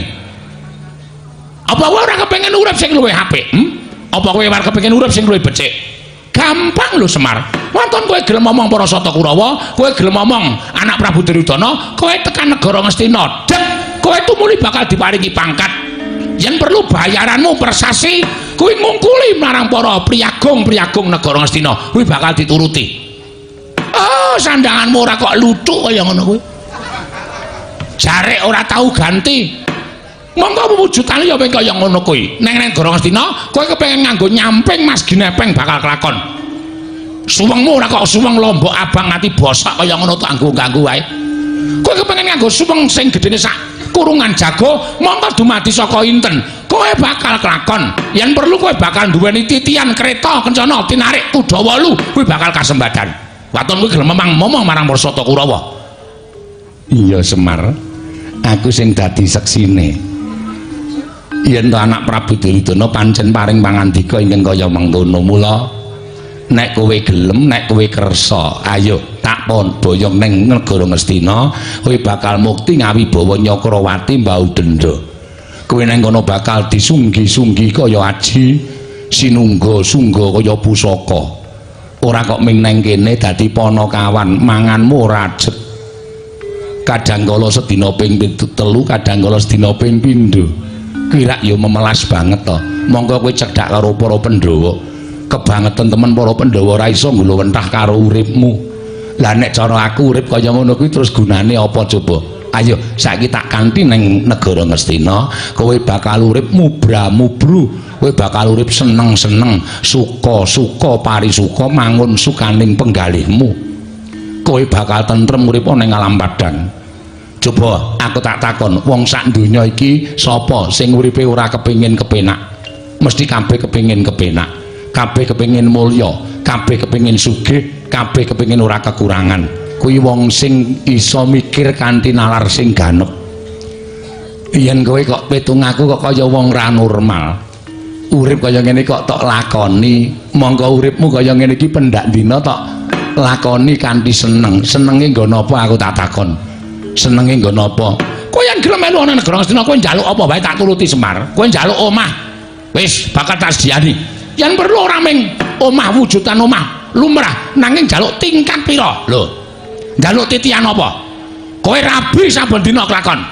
Speaker 1: Apa kowe ora kepengin urip sing luwih apik? Hmm? Apa kowe ora kepengin urip sing luwih becik? Gampang lho Semar. Wonten kowe gelem ngomong para Sata Kurawa, kowe gelem ngomong anak Prabu Duryudana, kowe tekan negara Ngastina, dek kowe tumuli bakal diparingi pangkat. Yen perlu bayaranmu persasi kuwi ngungkuli marang para priyagung-priyagung negara Ngastina, kuwi bakal dituruti. Oh, sandanganmu ora kok luthuk kaya ngono kuwi. Jarik ora tau ganti. Monggo wujudane ya wing kaya ngono kuwi. Neng negara Ngastina kowe kepengin nganggo nyamping Mas Ginepeng bakal kelakon. Suwengmu ora kok suweng lombok abang nganti bosok kaya ngono tak ganggu wae. Kowe kepengin nganggo suweng sing gedene sak kurungan jago, monggo dumadi saka inten. Kowe bakal kelakon. Yen perlu kowe bakal duweni titian kereta kencana tinarik kuda 8, kuwi bakal kasembadan. Waton kuwi gelem memang momong marang Parsata Kurawa. Iya Semar, aku sing dadi seksine. Yen to anak Prabu Duryudana pancen paring pangandika ingkang kaya mengkono, mula nek kowe gelem, nek kowe kersa, ayo tak pon boyong ning negara Ngastina, kowe bakal mukti ngawibawa Nyakrawati mbau denda. Kowe nang kono bakal disunggi-sunggi kaya aji, sinungga-sungga kaya pusaka. Ora kok ming nang kene dadi panakawan, manganmu ora ajeg. Kadang kala sedina ping 3, kadang kala sedina ping pindho. Kuwi rak ya memelas banget to. Monggo kowe cedhak karo para Pandhawa. Kebangetan temen para Pandhawa ora iso nggulawentah karo uripmu. Lah nek cara aku urip kaya ngono kuwi terus gunane apa coba? Ayo saiki tak kanthi ning negara Ngastina, kowe bakal urip mubra-mubru, kowe bakal urip seneng-seneng, suka-suka parisuka mangun sukaning penggalihmu. Kowe bakal tentrem urip ning alam padang. Coba aku tak takon, wong sak donya iki sapa sing uripe ora kepengin kepenak? Mesti kabeh kepengin kepenak, kabeh kepengin mulya, kabeh kepengin sugih, kabeh kepengin ora kekurangan. Kuwi wong sing iso mikir kanthi nalar sing ganep. Yen kowe kok pitung aku kok kaya wong ra normal. Urip kaya ngene kok tok lakoni, mongko uripmu kaya ngene iki pendak dina tok lakoni kanthi seneng. Senenge nggo napa aku tak takon? Senenge nggo napa? Kowe yen gelem melu ana negara Ngastina kowe njaluk apa wae tak turuti Semar. Kowe njaluk omah, wis bakal tak sediani. Yen perlu ora ming omah wujudan omah lumrah, nanging njaluk tingkat pira? Lho. Njaluk titian apa? Kowe rabi saben dina kelakon.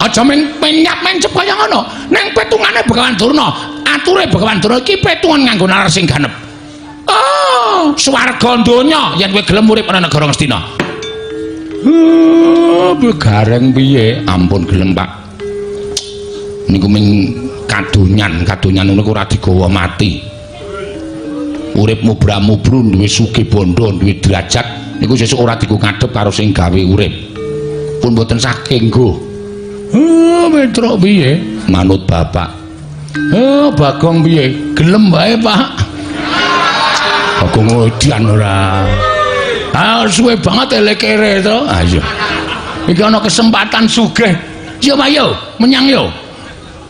Speaker 1: Aja ming menyap mencep kaya ngono. Ning petungane Begawan Durna, ature Begawan Durna iki petungan nganggo nalar sing ganep. Oh, swarga donya yen kowe gelem urip ana negara Ngastina. Gareng piye? Ampun gelem, Pak. Niku ming kadonyan, kadonyan ngono ora digawa mati. Urip mubra-mubru duwe sugih bondo, duwe derajat, niku sesuk ora digo ngadhep karo sing gawe urip. Pun mboten saking nggo. Petruk piye? Manut bapak. Bagong piye? Gelem wae, Pak. Bagong edan ora. Ah, suwe banget elekere to. Ayo. Iki ana kesempatan sugih. Yo, Pak, yo, menyang yo.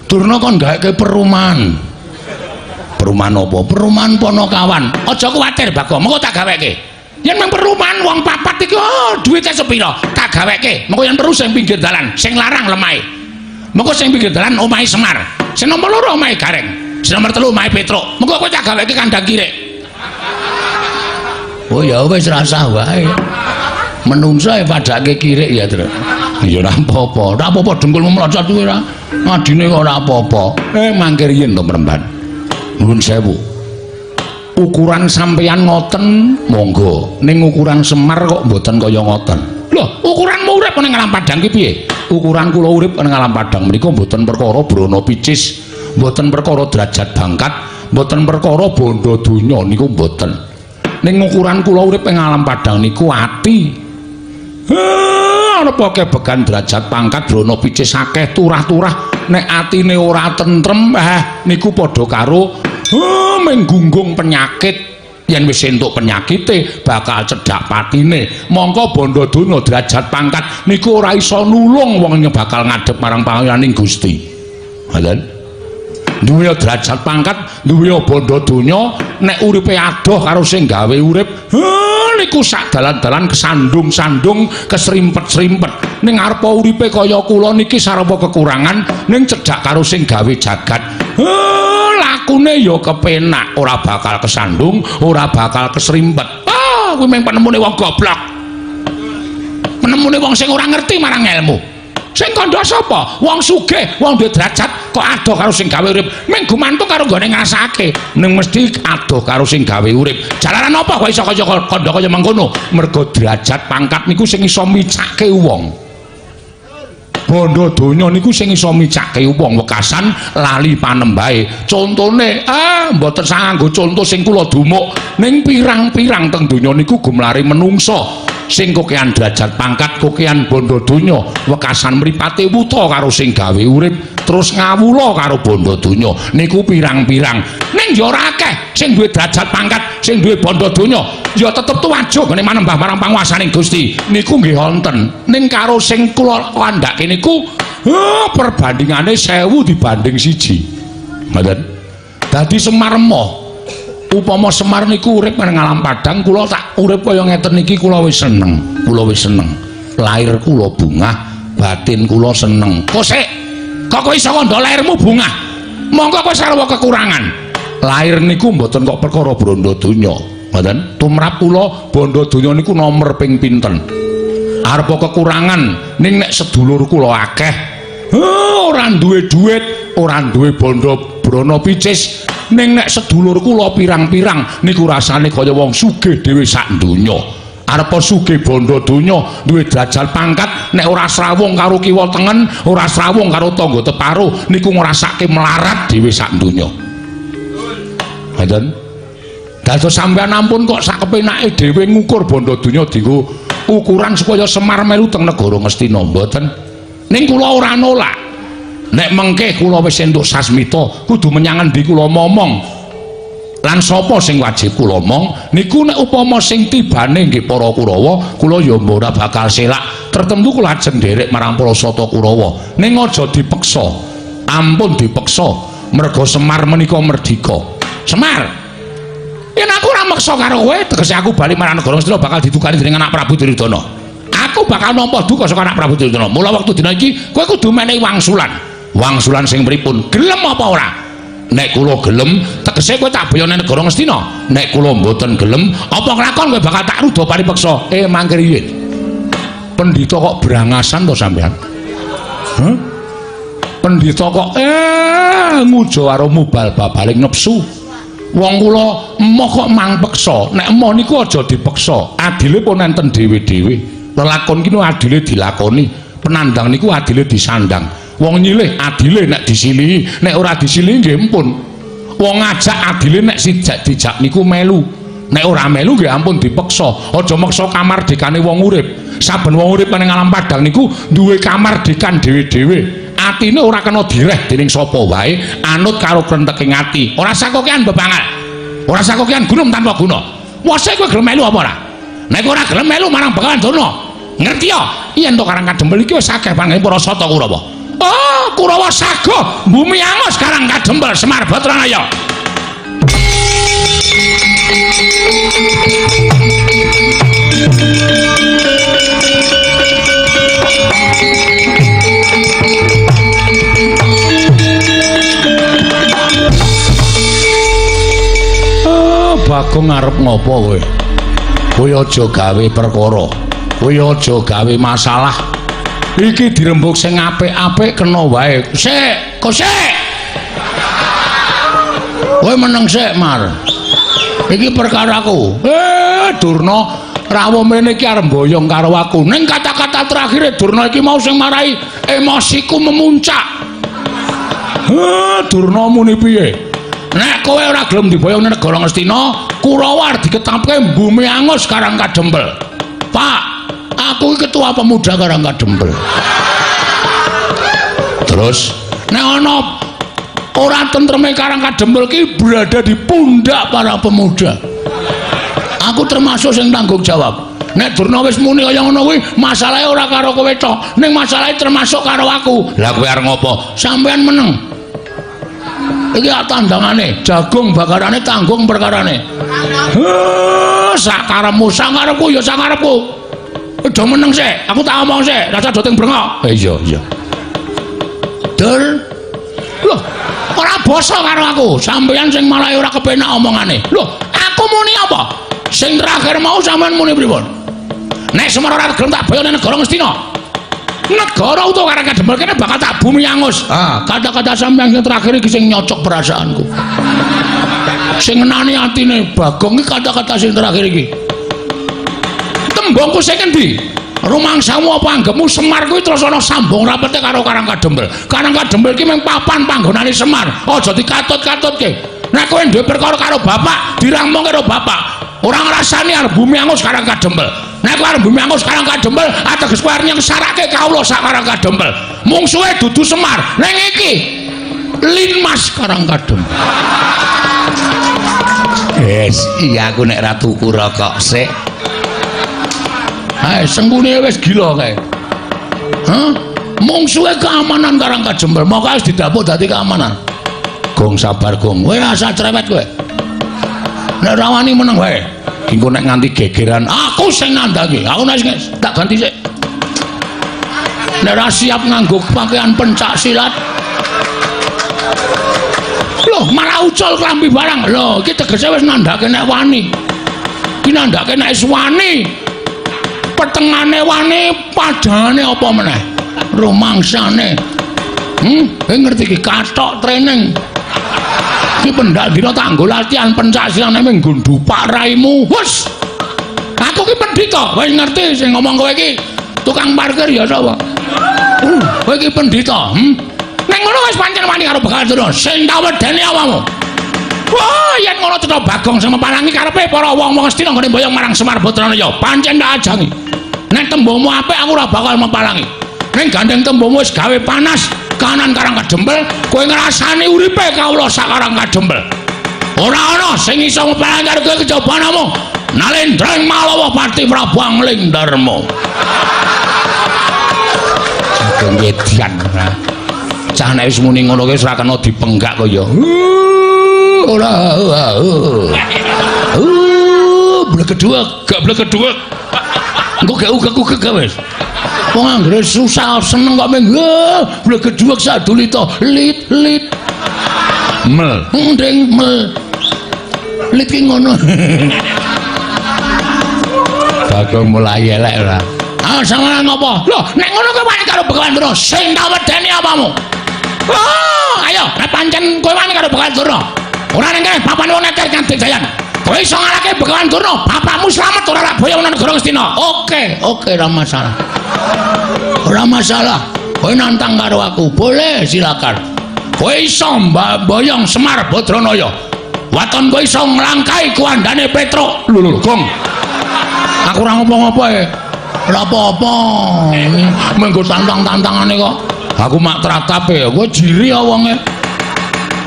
Speaker 1: Durna kon gawekke perumahan. Perumahan apa? Perumahan Ponokawan. Aja kuwatir, Bagong, mengko tak gaweke. Yen mung perumahan wong papat iki, oh, duwite sepira? Tak gaweke. Mengko yen perlu sing pinggir dalan, sing larang lemahe. Mengko sing pinggir dalan omahe Semar. Sing nomor 2 omahe Gareng. Sing nomor 3 omahe Petruk. Mengko kowe tak gaweke kandang kirik. Oh ya wis rasah wae. Menungso e padake kirik ya, Tru. Ya ora apa-apa. Ora apa-apa dengkulmu mlocot kuwi ora. Ngadine kok ora apa-apa. Mangke riyin to Mremban. Nuwun sewu. Ukuran sampeyan ngoten monggo. Ning ukuran Semar kok mboten kaya ngoten. Lho, ukuranmu urip ning alam padang ki piye? Ukuran kula urip ning alam padang menika mboten perkara brana picis, mboten perkara derajat bangkat, mboten perkara bondo donya niku mboten. Ning ukuran kula urip ing alam padang niku ati. Ana kebegan derajat pangkat brana picis akeh turah-turah nek atine ora tentrem, niku padha karo menggunggung penyakit. Yen wis entuk penyakite bakal cedhak patine. Mongko bondo donya derajat pangkat niku ora iso nulung wong bakal ngadhep marang pangayaning Gusti. Ngoten. Duwe derajat pangkat, duwe bondo donya, nek uripe adoh karo sing gawe urip, niku sak dalan-dalan kesandung-sandung, kesrimpet-srimpet. Ning arepa uripe kaya kula niki sarapa kekurangan, ning cedhak karo sing gawe jagat. Lakune ya kepenak, ora bakal kesandung, ora bakal kesrimpet. Ah, kuwi mung penemune wong goblok. Penemune wong sing ora ngerti marang ilmu. Sing kandha sapa? Wong sugih, wong duwe derajat kok adoh karo sing gawe urip. Mung gumantung karo nggone ngrasake. Ning mesti adoh karo sing gawe urip. Jalaran apa kok iso kaya kandha kaya mengkono? Mergo derajat pangkat niku sing iso micake wong. Bondo donya niku sing iso micake wong wekasan lali panembahe. Contone, mboten sanganggo conto sing kula dumuk ning pirang-pirang teng donya niku gumlare menungsa sing kokean derajat pangkat, kokean bondo donya, wekasan mripate wuta karo sing gawe urip, terus ngawula karo bondo donya niku pirang-pirang. Ning ya ora akeh sing duwe derajat pangkat, sing duwe bondo donya ya tetep tuwajuh ngene manembah marang panguwasaning Gusti niku nggih wonten. Ning karo sing kula kandhake niku perbandingane 1000 dibanding 1. Ngoten. Dadi Semar emoh. Upama Semar niku urip nang alam padang, kula tak urip kaya ngeten iki kula wis seneng. Kula wis seneng. Lahir kula bungah, batin kula seneng. Kosek, kok kowe iso kandha lahirmu bungah? Monggo kowe sarwa kekurangan. Lahir niku mboten kok perkara bondo donya. Ngoten. Tumrap kula bondo donya niku nomer ping pinten. Arepa kekurangan ning nek sedulur kula akeh, ora duwe duit, ora duwe bondo brana picis, ning nek sedulur kula pirang-pirang niku rasane kaya wong sugih dhewe sak donya. Arepa sugih bondo donya, duwe derajat pangkat, nek ora srawung karo kiwa tengen, ora srawung karo tangga teparo, niku ngrasake melarat dhewe sak donya. Ngoten. Dados sampeyan ampun kok sak kepenake dhewe ngukur bondo donya dienggo ukuran supaya Semar melu teng negara Ngastina, mboten. Ning kula ora nolak. Nek mengke kula wis entuk sasmita, kudu menyang endi kula momong. Lan sapa sing wajib kula omong niku nek upama sing tibane nggih para Kurawa, kula ya ora bakal selak. Tertentu kula ajeng nderek marang para Sata Kurawa. Ning aja dipeksa. Ampun dipeksa. Merga Semar menika merdika. Semar, yen aku ora meksa karo kowe, tegese aku bali marang negara Ngastina bakal didukani dening anak Prabu Duryudana. Aku bakal nampa duka saka anak Prabu Duryudana. Mula wektu dina iki kowe kudu menehi wangsulan. Wangsulan sing pripun? Gelem apa ora? Nek kula gelem, tegese kowe tak boyone negara Ngastina. Nek kula mboten gelem, apa nglakon kowe bakal tak ruda paripeksa. Mangke riyin. Pendhita kok brangasan to sampean? Hah? Pendhita kok ngujo karo mubal babaling nepsu. Wong kula emoh kok mang peksa. Nek emoh niku aja dipeksa. Adile pun enten dhewe-dhewe. Lelakon ki adile dilakoni. Penandang niku adile disandang. Wong nyilih adile nek disilihi, nek ora disilihi nggih empun. Wong ngajak adile nek sijak dijak niku melu. Nek ora melu nggih ampun dipeksa. Aja meksa kamardikane wong urip. Saben wong urip ning alam padang niku duwe kamardikan dhewe-dhewe. Atine ora kena direh dening sapa wae, anut karo krenteking ati. Ora sakokean bebangal. Ora sakokean gunung tanpa guna. Wase kowe gelem melu apa ora? Nek ora gelem melu marang Begawan Durna. Ngerti ya? Yen to Karang Kadempel iki wis akeh panggene para Sata Kurawa. Oh, Kurawa sago bumi angus Karang Kadempel Semar Batranaya. Bagong arep ngopo kowe? Kowe aja gawe perkara. Kowe aja gawe masalah. Iki dirembug sing apik-apik kena wae. Sik, kok sik. Kowe meneng sik, Mar. Iki perkaraku. Durna rawuh mrene iki arep mboyong karo aku. Ning kata-kata terakhir Durna iki mau sing marai emosiku memuncak. Durna muni piye? Nek kowe ora gelem diboyong nang negara Ngastina, Kurawa arep diketapke bumi angus Karang Kadempel. Pak, aku iki ketua pemuda Karang Kadempel. Terus nek ana ora tentreme Karang Kadempel ki berada di pundak para pemuda. Aku termasuk sing tanggung jawab. Nek Durna wis muni kaya ngono kuwi, masalahe ora karo kowe tok, ning masalahe termasuk karo aku. Lah kowe arep ngopo? Sampeyan meneng. Iki tandangane, jagung bakarane tanggung perkarane. Sakarepmu, sakarepku ya sakarepku. Aja meneng sik, aku tak omong sik, rasa do ting brengok. Iya, iya. Dur. Loh, ora basa karo aku. Sampeyan sing malah ora kepenak omongane. Loh, aku muni apa? Sing terakhir mau sampeyan muni pripun? Nek Semar ora gelem tak boyone negara Ngastina. Negara utawa Karang Kadempel kene bakal tak bumi angus. Ah, kata-kata sampeyan sing terakhir iki sing nyocok perasaanku. Sing ngenani atine Bagong iki kata-kata sing terakhir iki. Tembungku sing endi? Rumangsamu apa anggepmu Semar kuwi terus ana sambung rapete karo Karang Kadempel. Karang Kadempel ki mung papan panggonane Semar. Aja dikatut-katutke. Nek kowe duwe perkara karo bapak, diramung karo bapak. Ora ngrasani arep bumi angus Karang Kadempel. Nek kowe arep bumi angus Karang Kadempel, ateges kowe arep nyengsarake kawula sak Karang Kadempel. Mungsuhe dudu Semar. Ning iki Linmas Karang Kadempel. Yes, iya aku nek ra tuku rokok sik. Hai, sengkune wis gila kae. Hah? Mungsuhe keamanan Karang Kadempel, moko wis didapuk dadi keamanan. Gong sabar, Gong. Kowe rasa cerewet kowe. Nek ora wani meneng wae. Engko nek nganti gegeran, aku sing nandhangi. Aku nek tak ganti sik. Nek ora siap nganggo pakaian pencak silat. Loh, malah ucul klambi barang. Loh, iki tegese wis nandhake nek wani. Iki nandhake nek wis wani. Petengane wani, padane apa meneh? Rumangsane. Kowe ngerti iki kathok training. Iki pendak dina tak nggo latihan pencak silat nek nggo ndupak raimu. Wes. Aku ki pendhita, wis ngerti sing ngomong kowe iki tukang parkir ya sapa? Kowe iki pendhita, Nek ngono wis pancen wani karo Begawan Durna, sing tak wedeni awakmu. Wah, yen ngono cetha Bagong sing meparangi karepe para wong-wong Astina nggone mboyong marang Semar Badranaya. Pancen tak ajangi. Nek tembungmu apik aku ora bakal meparangi. Ning gandeng tembungmu wis gawe panas kanan Karang Kadempel, kowe ngrasani uripe kawula sak Karang Kadempel. Ora ana sing iso meparangi karo kowe kejaba namung Nalendra ing Malawa Pati Prabu Angling Darma. Sageng edian. Cah nek wis muni ngono kuwi wis ora kena dipenggak kaya. Ora. Blegeduwek, gak blegeduwek. Engko gak ugek-ugek gak wis. Wong anggere susah seneng kok mung blegeduwek sadulita lit lit. Mel, nding mel. Lit ki ngono. Bagong mulai elek ora. Ah, sampeyan ngopo? Lho, nek ngono kowe wani karo Begawan Durna, sing tak wedeni apamu? Oh, ayo, nek pancen kowe wani karo Begawan Durna. Ora ning kene papan wong neter Kadigdayan. Kowe iso ngalahke Begawan Durna, bapakmu slamet ora lak boyong nang negara Ngastina. Oke, oke, ora masalah. Ora masalah. Kowe nantang karo aku, boleh silakan. Kowe iso mboyong Semar Badranaya. Waton kowe iso nglangkai kuandane Petruk. Lho lho, Gong. Aku ora ngopo-ngopo e. Ora apa-apa. Menggo tantang-tantangane kok. Aku mak tratap e, kowe jiri ya wonge.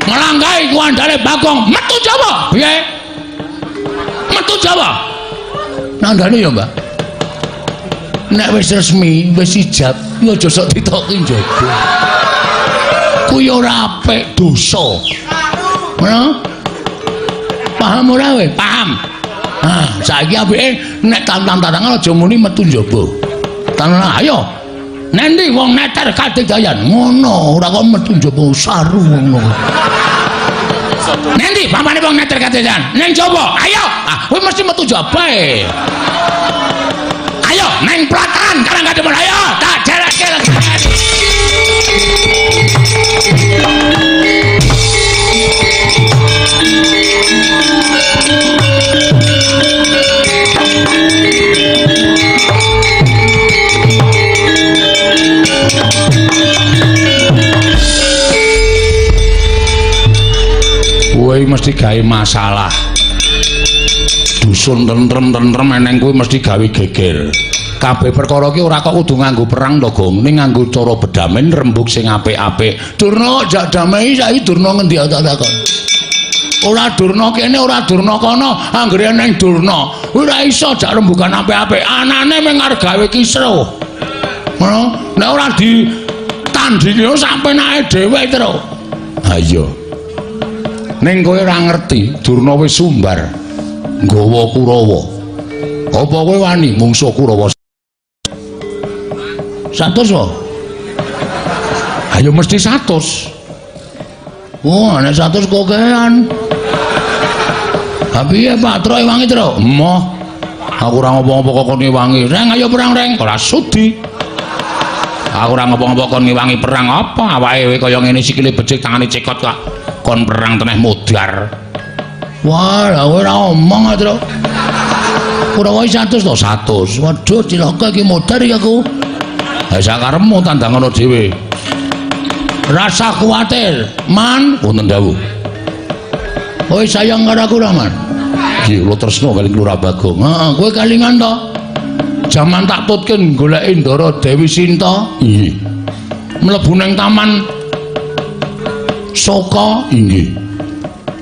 Speaker 1: Nglangkai kuandane Bagong, metu Jawa. Piye? Metu Jawa. Nandane ya, Mbak. Nek wis resmi, wis ijab, ya aja sok ditoki njaba. Kuwi ora apik, dosa. Ngono? Paham ora kowe? Paham. Nah, saiki apike nek tantang-tantangan aja muni metu njaba. Tantangan ayo. Nendi wong neter Kadigdayan? Ngono, ora kok metu njaba saru ngono. Nendi pamane wong neter Kadigdayan? Ning njaba. Ayo. Ah, kowe mesti metu njaba e. Ayo neng pelataran Karang Kadempel ayo tak jereke lagi. Kowe mesti gawe masalah. Dusun tentrem-tentrem eneng kowe mesti gawe geger. Kabeh perkara ki ora kok kudu nganggo perang to, Gong. Ning nganggo cara bedamen rembug sing apik-apik. Durna jak damai saiki Durna ngendi tak takon. Ora Durna kene, ora Durna kono, anggere eneng Durna. Ora iso jak rembugan apik-apik. Anane mung arep gawe kisruh. Ngono? Nek ora ditandingi sak penake dhewe terus. Ha iya. Ning kowe ora ngerti, Durna wis sumbar nggawa Kurawa. Apa kowe wani mungsuh Kurawa? 100 wae. Ayo mesti 100. Wah, nek 100 kokean. Ha piye Pak Tro wangi Tro? Emoh. Aku ora ngopo-ngopo kok kon ngewangi. Reng ayo perang reng. Ora sudi. Aku ora ngopo-ngopo kon ngewangi perang apa? Awake kaya ngene sikile becik tangane cekot kok. Kon perang teneh modar. Wah, lah kowe ora omong Tro. Kurawa 100 to 100. Waduh cilaka iki modar iki aku. Ha sakarepmu tandang ana dhewe. Rasa kuwatir, Man, wonten dawuh. Kowe sayang karo aku ra, Man? Nggih, kula tresna kali Lurah Bagong. Heeh, kowe kalingan to? Jaman tak tutke goleki Ndara Dewi Sinta. Inggih. Mlebu nang taman Soka. Inggih.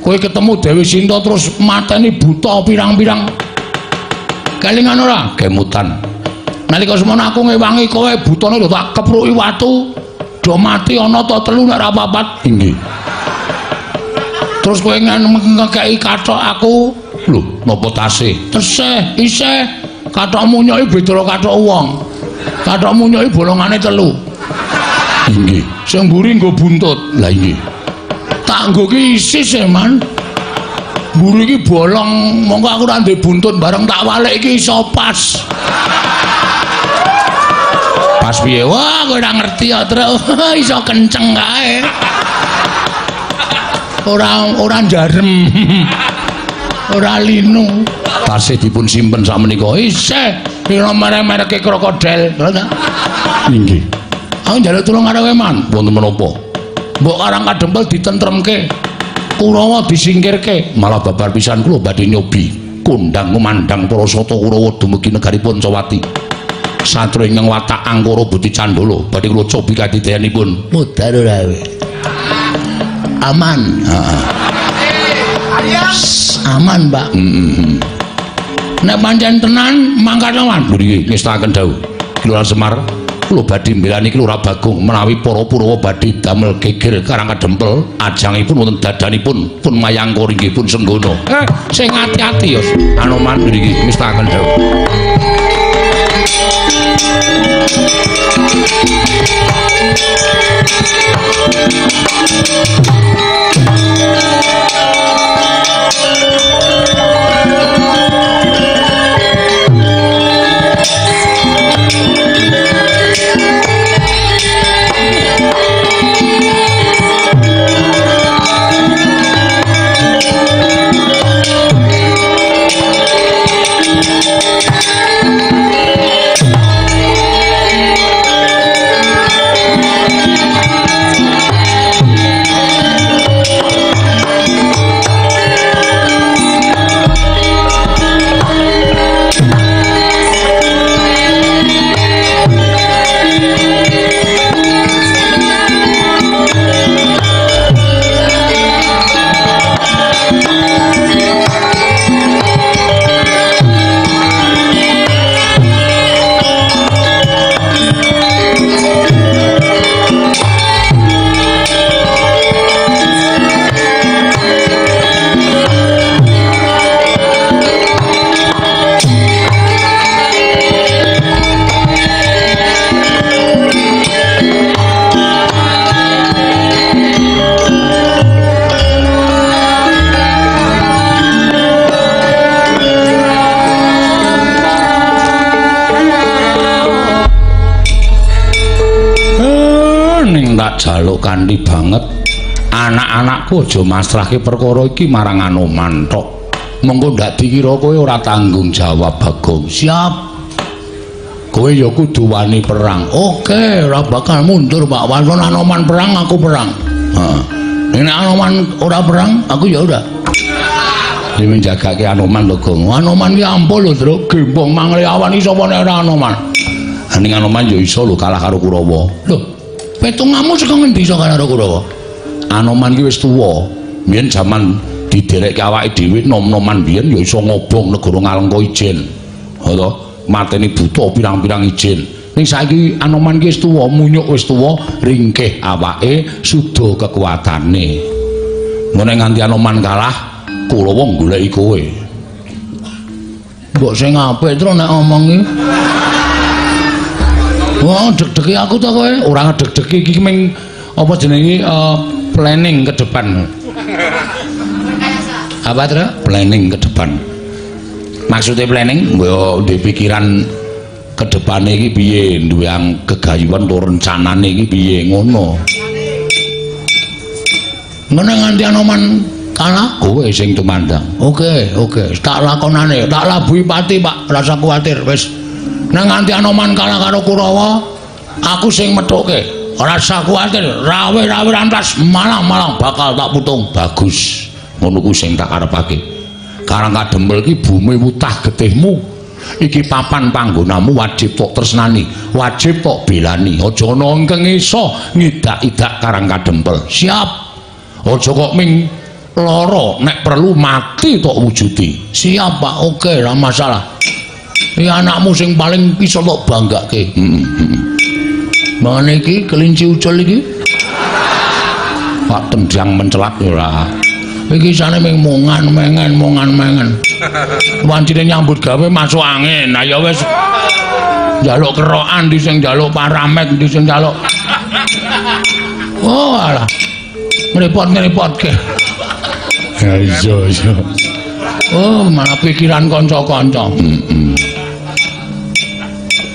Speaker 1: Kowe ketemu Dewi Sinta terus mateni buta pirang-pirang. Kalingan ora? Kemutan. Nalika semono aku ngewangi kowe butane lho tak kepruki watu. Do mati ana ta telu nek ora papat. Inggih. Terus kowe ngekeki kathok aku. Lho, napa tasih? Tesih, isih. Kathokmu nyoki beda karo kathok wong. Kathokmu nyoki bolongane 3. Inggih. Sing mburi nggo buntut. Lah inggih. Tak nggo ki isis e, Man. Mburi iki bolong, mongko aku ora ndek buntut bareng tak walik iki iso pas. Pas piye? Wah, kowe ora ngerti ya, Truk. Iso kenceng kae. Ora njarem. Ora linu. Tasih dipun simpen sakmenika. Isih dina merek-mereke krokodil. Lho ta? Inggih. Aku njaluk tulung karo kowe, Man. Wonten menapa? Mbok Karang Kadempel ditentremke. Kurawa disingkirke. Malah babar pisan kula badhe nyobi kondang kumandhang para sata Kurawa dumugi negari Pancawati. Satria ingkang watak angkara budi candala badhe kula cobi kadidayanipun. Mudhar ora kowe. Aman. Heeh. Aman, Pak. Heeh. Nek pancen tenan mangkat lawan. Nggih, ngestakaken dawuh. Lurah Semar, kula badhe mbelani Lurah Bagong menawi para Purawa badhe damel geger Karang Kadempel, ajangipun wonten dadanipun pun mayangkara inggih pun senggana. Sing ati-ati ya. Anoman nggih ngestakaken dawuh. Jaluk kanthi banget anak-anakku aja masrahke perkara iki marang Anoman tok. Mengko ndak dikira kowe ora tanggung jawab, Bagong. Siap. Kowe ya kudu wani perang. Oke, ora bakal mundur, Pak. Walaupun Anoman perang, aku perang. Heeh. Nek Anoman ora perang, aku ya ora. Dhewe njagake Anoman lho, Gong. Anoman ki ampuh lho, Truk. Gembong mangle awan iki sapa nek ora Anoman. Ning Anoman ya iso lho kalah karo Kurawa. Lho, petungamu saka ngendi iso kalah karo Kurawa? Anoman ki wis tuwa. Biyen jaman diderekke awake dhewe nom-noman biyen ya iso ngobong negara Ngalengka ijen. Ha to, mateni buta pirang-pirang ijen. Ning saiki Anoman ki wis tuwa, munyuk wis tuwa, ringkih awake, suda kekuatane. Ngene nganti Anoman kalah, Kurawa goleki kowe. Mbok sing apik tru nek omong iki. Wah, deg-degi aku to kowe. Ora ngedeg-degi iki ming apa jenenge planning ke depan. Apa, Tru? Planning ke depan. Maksudnya planning, mbok ndek pikiran ke depane iki piye, duwe gegayuhan utawa rencanane iki piye ngono. Ngene nganti Anoman Kalah kowe sing tumandang. Oke, oke, tak lakonane, tak labuhi pati, Pak. Rasa kuwatir wis. Nang nganti Anoman kalah karo Kurawa, aku sing methuke. Rasa kuwatir, rawe-rawe rantas malang-malang bakal tak putung. Bagus. Ngono kuwi sing tak karepake. Karang Kadempel iki bumi wutah getihmu. Iki papan panggonamu wajib tok tresnani, wajib tok belani. Aja ana ingkang iso ngidak-idak Karang Kadempel. Siap. Aja kok ming lara, nek perlu mati tok wujudi. Siap, Pak. Oke, ora masalah. Iki anakmu sing paling iso tok banggake. Heeh. Mangane iki kelinci ucul iki. Pak tendang mencelat ora. Iki isane ming mongan mengen mongan mengen. Wancine nyambut gawe masuk angin. Lah ya wis njaluk kerokan ndi sing njaluk paramek ndi sing njaluk. Oh alah. Ngrepot-ngrepotke. Ya iya iya. Oh malah pikiran kanca-kanca. Heeh.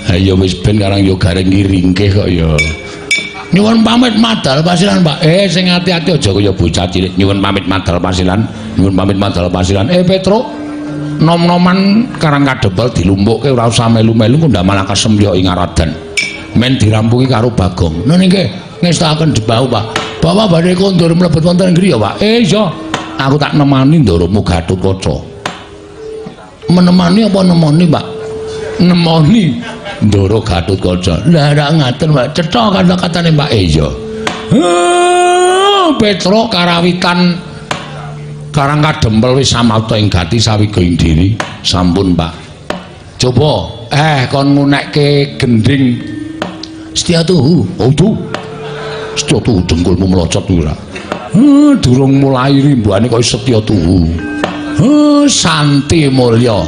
Speaker 1: Ha ya wis ben karang ya gareng ngiringke kok ya. Nyuwun pamit madal pasilan, Pak. Sing ati-ati aja kaya bocah cilik. Nyuwun pamit madal pasilan. Nyuwun pamit madal pasilan. Petruk, nom-noman Karang Kadempel dilumpukke ora usah melu-melu kok malah kasemyok ing aradan. Men dirampungi karo Bagong. Nun nggih, ngestakaken debau, Pak. Bapak badhe kondur mlebet wonten griya, Pak. Iya. Aku tak nemani ndaramu Gatotkaca. Menemani apa nemoni, Pak? Nemoni Ndara Gatotkaca. Lah ora ngaten, Pak. Cetha kata-katane, Pak. Iya. Petruk karawitan Karang Kadempel wis samapta ing gati sawiga ing diri. Sampun, Pak. Coba kon ngunekke gendhing Setya Tuhu. Oh, tuh. Setya Tuhu dengkulmu melocot ora. Durung mulai rimbuane kaya Setya Tuhu. Santi Mulya.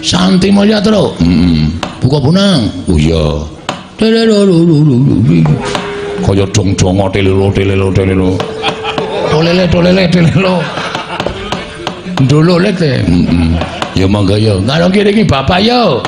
Speaker 1: Santi Mulya, Truk. Heeh. Buka bonang. Oh iya. Kaya dong-dongo telelo telelo telelo. Tolele tolele telelo. Ndololet e. Heeh. Ya monggo ya. Ngalong kene iki bapak yo.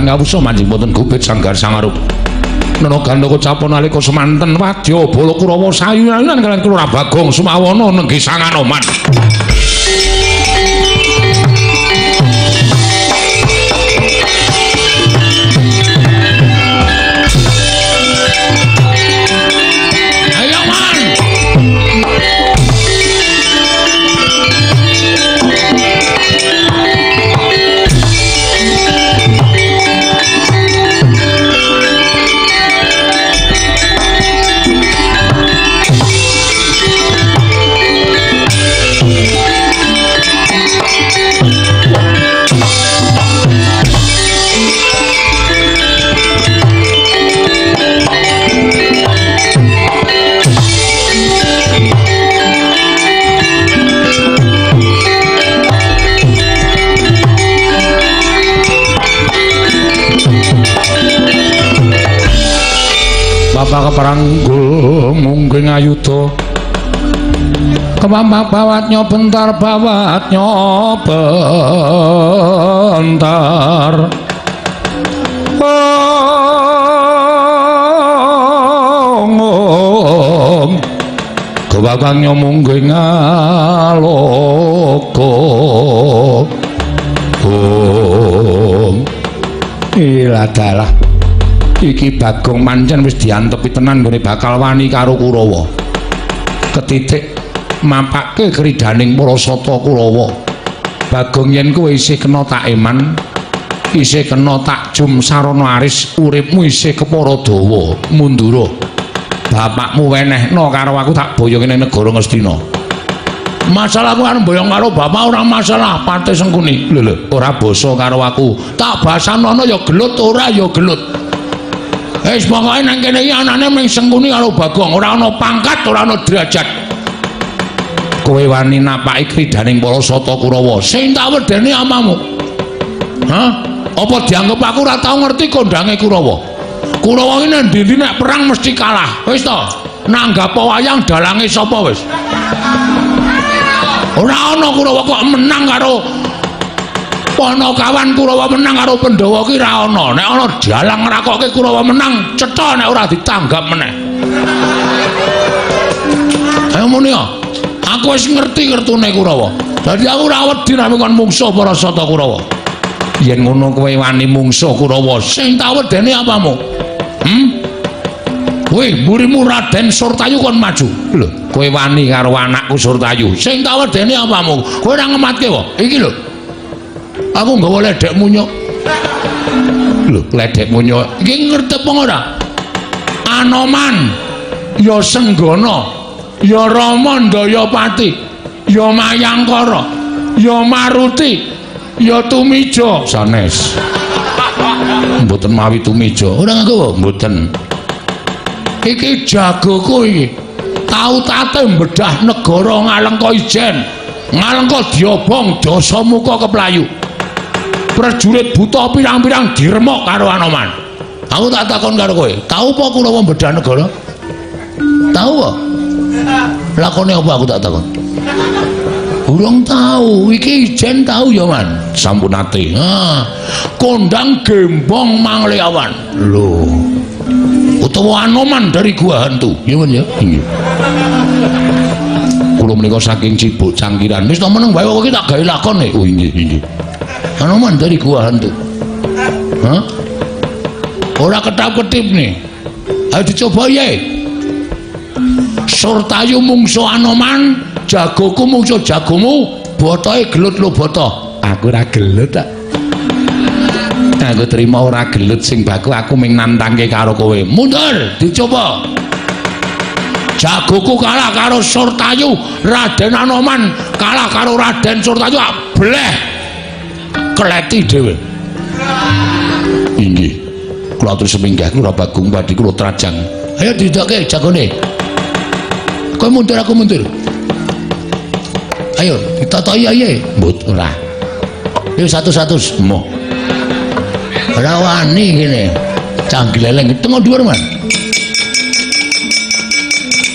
Speaker 1: dalan ngawusa manjing wonten gubit sanggar sangarup. Nana gandaka capa nalika semanten wadya bala Kurawa sayunan kaliyan Kelurahan Bagong Sumawana nenggih Sang Anoman. Ayo man. Bapak keparanggul mungging ayuda kemampak bawatnya bentar bawatnya bentar. Ong kebakangnya mungging aloka. Om iladalah iki Bagong mancen wis diantepi tenan nggone bakal wani karo Kurawa. Ketitik mapake kridaning para sata Kurawa. Bagong yen kowe isih kena tak eman, isih kena tak jum sarana aris, uripmu isih kepara dawa, mundura. Bapakmu wenehno karo aku tak boyong ning negara Ngastina. Masalah aku arep boyong karo bapak ora masalah, Pate Sengkuni. Lho lho, ora basa karo aku. Tak basanono ya gelut ora ya gelut. Wis pokoke nang kene iki anane mung Sengkuni karo Bagong, ora ana pangkat, ora ana derajat. Kowe wani napaki kridaning para sata Kurawa, sing tak wedeni amamu. Hah? Apa dianggep aku ora tau ngerti kondange Kurawa? Kurawa iki nang ndi-ndi nek perang mesti kalah. Wis to, nanggap wayang dalange sapa wis? Ora ana Kurawa kok menang karo Panakawan, Kurawa menang karo Pandhawa ki ora ana. Nek ana dalang ngrakokke Kurawa menang, cetha nek ora ditanggap meneh. Ayo muni ya. Aku wis ngerti kertune Kurawa. Dadi aku ora wedi nek kon mungsuh para sata Kurawa. Yen ngono kowe wani mungsuh Kurawa, sing tak wedeni apamu? Hmm? Kowe mburimu Raden Surtayu kon maju. Lho, kowe wani karo anakku Surtayu. Sing tak wedeni apamu? Kowe ora ngematke wae. Iki lho. Aku nggawa ledek munyuk. Lho, ledek munyuk. Iki ngerti apa ora? Anoman, ya Senggana, ya Rama Ndayapati, ya Mayangkara, ya Maruti, ya Tumija. Sanes. Mboten mawi Tumija. Ora nganggo mboten. Iki jagoku iki. Tau tate mbedah negara Ngalengka Ijen. Ngalengka diobong Dasamuka keplayu. Prajurit buta pirang-pirang diremok karo Anoman. Aku tak takon karo kowe, tau apa Kurawa mbedah negara? Tau apa? Lakone apa aku tak takon? Urung tau, iki ijen tau ya, Man. Sampun nate. Ha, kondang gembong Mangleawan. Lho. Utawa Anoman dari Gua Hantu. Ya, Man ya. Nggih. Kula menika saking Cibuk Cangkiran. Wis to meneng wae kok iki tak gawe lakon e. Oh inggih, inggih. Anoman dari Gua Hantu. Hah? Ora ketap-ketip nih. Ayo dicoba ya. Surtayu mungsuh Anoman, jagoku mungsuh jagomu, botohe gelut lho boto. Aku ora gelut tak. Aku terima ora gelut sing baku aku ming nantangke karo kowe. Mundur, dicoba. Jagoku kalah karo Surtayu, Raden Anoman kalah karo Raden Surtayu, bleh. Kleti dhewe. Inggih. Kula atur seminggah kula Bagong badhe kula trajang. Ayo didoke jagone. Kowe mundur aku mundur. Ayo ditatoki ayo. Mbut ora. Yo 100 moh. Ora wani kene. Cah gleleng tengok dhuwur, Man.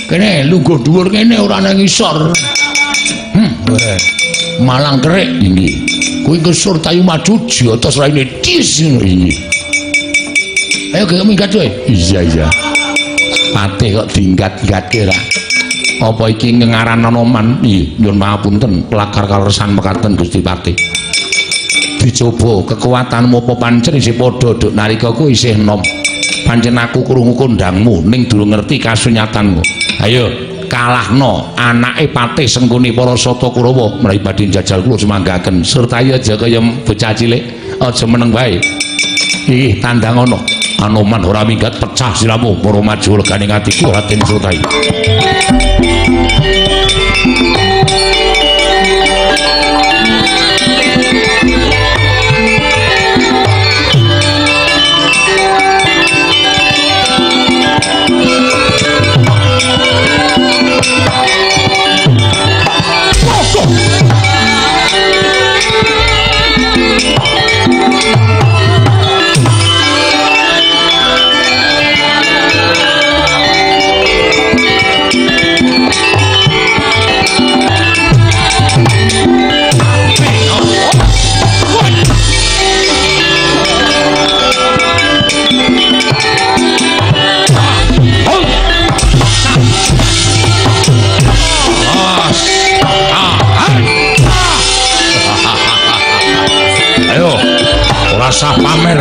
Speaker 1: Kene lungguh dhuwur kene ora nang ngisor. Malang kerik inggih. Kuwi ke Surtayu maju jotos raine tis ngono inggih. Ayo gek minggat kowe. Iya iya. Patih kok dinggat-gatke ra. Apa iki ngengaran Anoman? Iya, nyuwun pangapunten, pelakar kaleresan mekaten Gusti Patih. Dicoba kekuatanmu apa pancen isih padha duk nalika ku isih enom. Pancen aku krungu kondangmu ning durung ngerti kasunyatanmu. Ayo kalahno anake Patih Sengkuni para Sata Kurawa menawi badhe njajal kula sumanggaken. Surtayi aja kaya bocah cilik, aja meneng wae. Iki tandang ana. Anoman ora minggat pecah siramu para maju legane atiku Raden Surtayi. Ayo, ora sah pamer.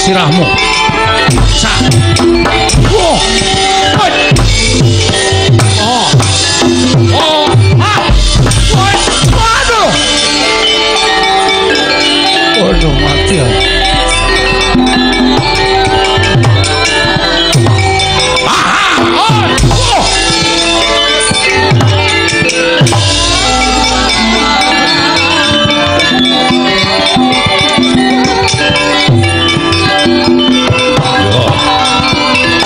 Speaker 1: Sirahmu. Sa. Wah. Oh. Oh. Ah. Waduh. Waduh mati ya. Ah. Oh. Oh.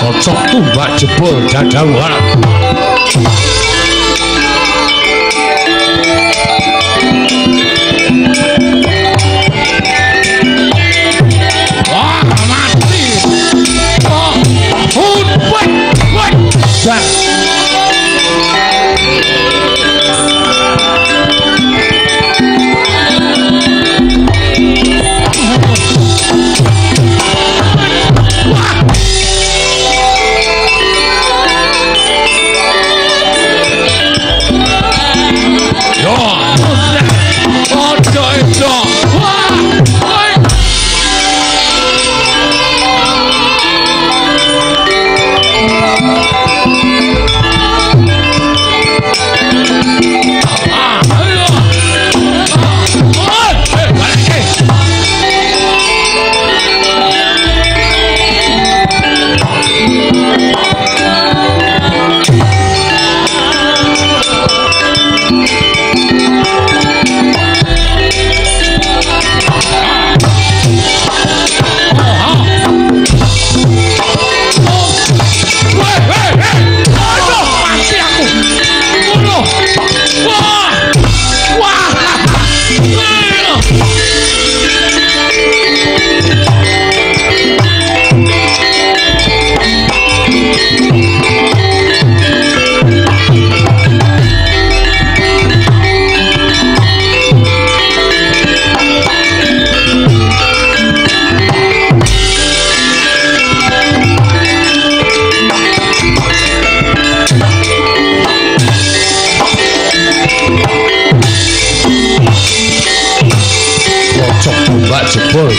Speaker 1: Cocok tumbak jebol dadauhan. Wah, mati. Oh, wah, wah. Dan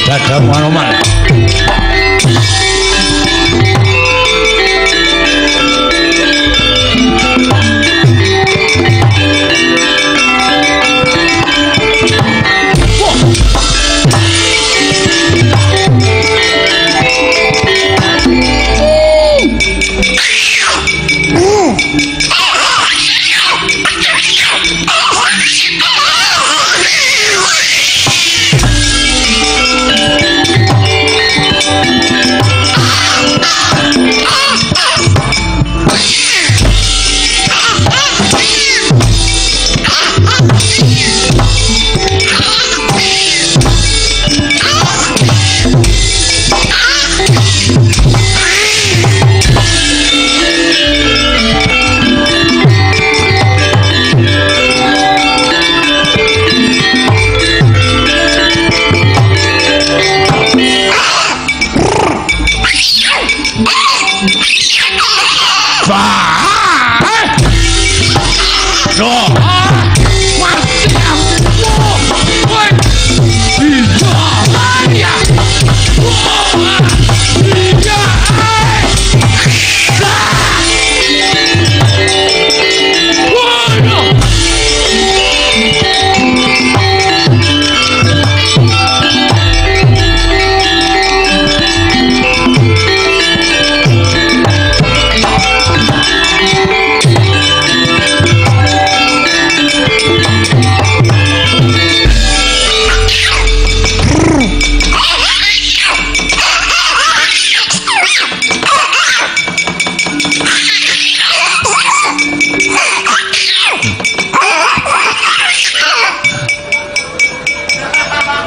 Speaker 1: Dadamu Anoman.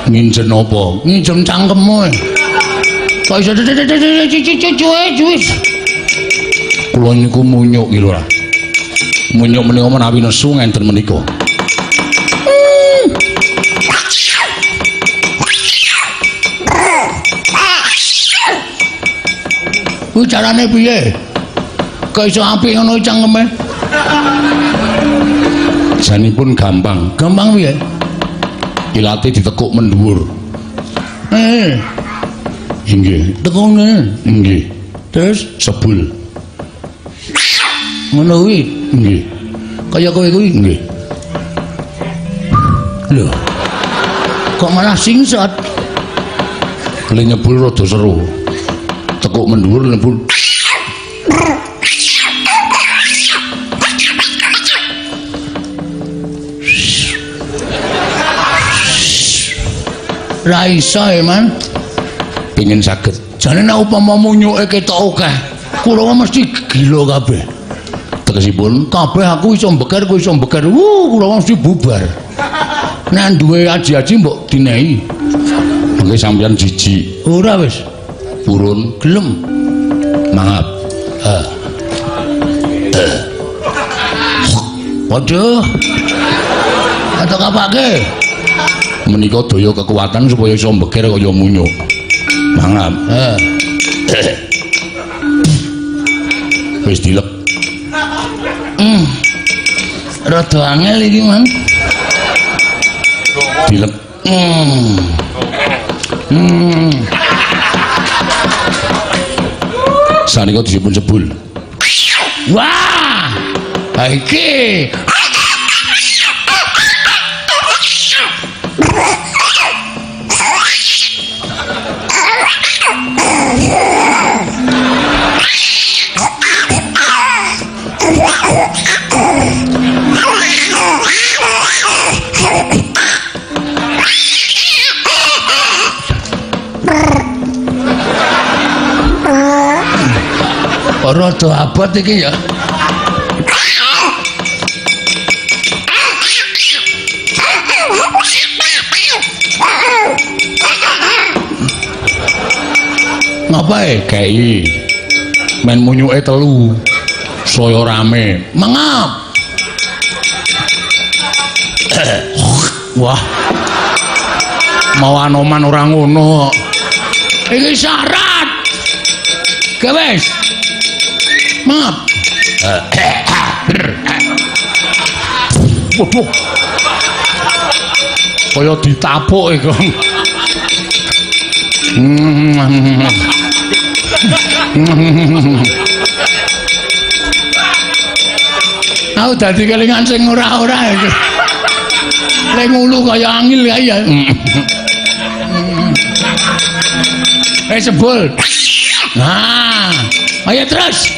Speaker 1: Nginjen apa? Nginjem cangkemmu. Kok iso cuwe. Kula niku munyuk iki lho. Munyuk menika menawi nesu ngenten menika. Kuwi carane piye? Kok iso apik ngono cangkeme? Janipun gampang. Gampang piye? Ilate ditekuk mendhuwur. Inggih, tekune. Inggih. Terus sebul. Ngono kuwi. Nggih. Kaya kowe kuwi nggih. Lho. Kok malah singsot? Le nyebul rada seru. Tekuk mendhuwur nyebul. Ra iso e, Man. Pengin saged. Jane nek upama munyuke ketok akeh, kula mesti gila kabeh. Tegesipun kabeh aku iso mbeker, kowe iso mbeker. Wuh, kula mesti bubar. Nek duwe aji-aji mbok dinehi. Mengke sampeyan jijik. Ora wis. Purun gelem. Mangap. Waduh. Atok apake? Menika daya kekuatan supaya iso mbeker kaya munyuk. Mangap. Wis dilek. Rada angel iki, Man. Dilek. Sanika dipun sebul. Wah! Ha iki. Rada abot iki ya. Ngapae kei? Men munyuke telu. Saya rame. Mengap. Wah. Mau Anoman ora ngono. Iki syarat. Ge wis. Mengap. Waduh. Kaya ditapuk iku. Aku dadi kelingan sing ora-ora iki. Lek ngulu kaya angil kae ya. Sebul. Nah, ayo terus.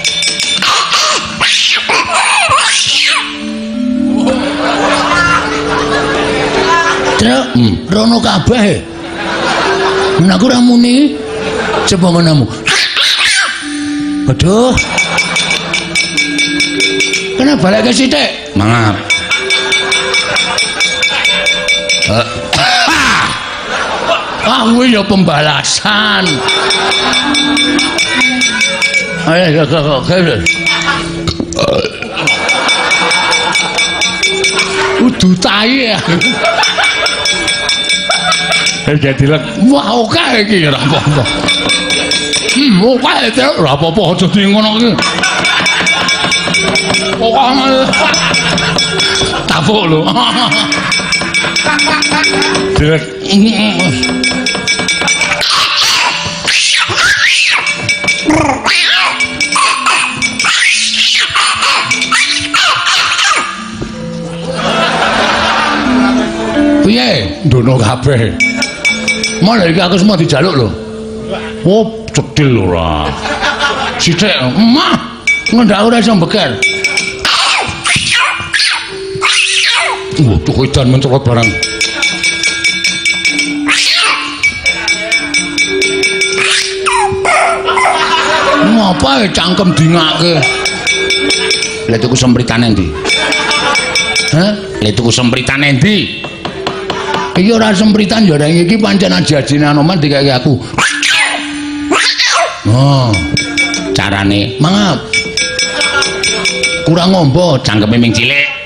Speaker 1: Truk, rono kabeh. Nek aku ora muni, coba ngonomu. Aduh. Kena balik ke sithik.
Speaker 2: Mangap.
Speaker 1: Ah, kuwi ya pembalasan. Ayo, ayo. Udu tai ya.
Speaker 2: Jadi
Speaker 1: wah oke iki ora apa-apa. Oke
Speaker 2: ora apa-apa aja di ngono iki.
Speaker 1: Oke.
Speaker 2: Tapuk lho. Direk.
Speaker 1: Piye?
Speaker 2: Ndono kabeh.
Speaker 1: Malah iki aku semua dijaluk lho.
Speaker 2: Oh, cedhil ora.
Speaker 1: Sithik, emah. Ngendak ora iso mbeker.
Speaker 2: Waduh, edan mencolot barang.
Speaker 1: Ngapa ya cangkem dingake?
Speaker 2: Lha tuku sempritane endi?
Speaker 1: Hah?
Speaker 2: Lha tuku sempritane endi?
Speaker 1: Iki ora sempritan ya reng iki pancen aji-ajine Anoman dikeke aku. Oh,
Speaker 2: carane
Speaker 1: mangap. Kurang ngombo,
Speaker 2: cangkeme ming cilik.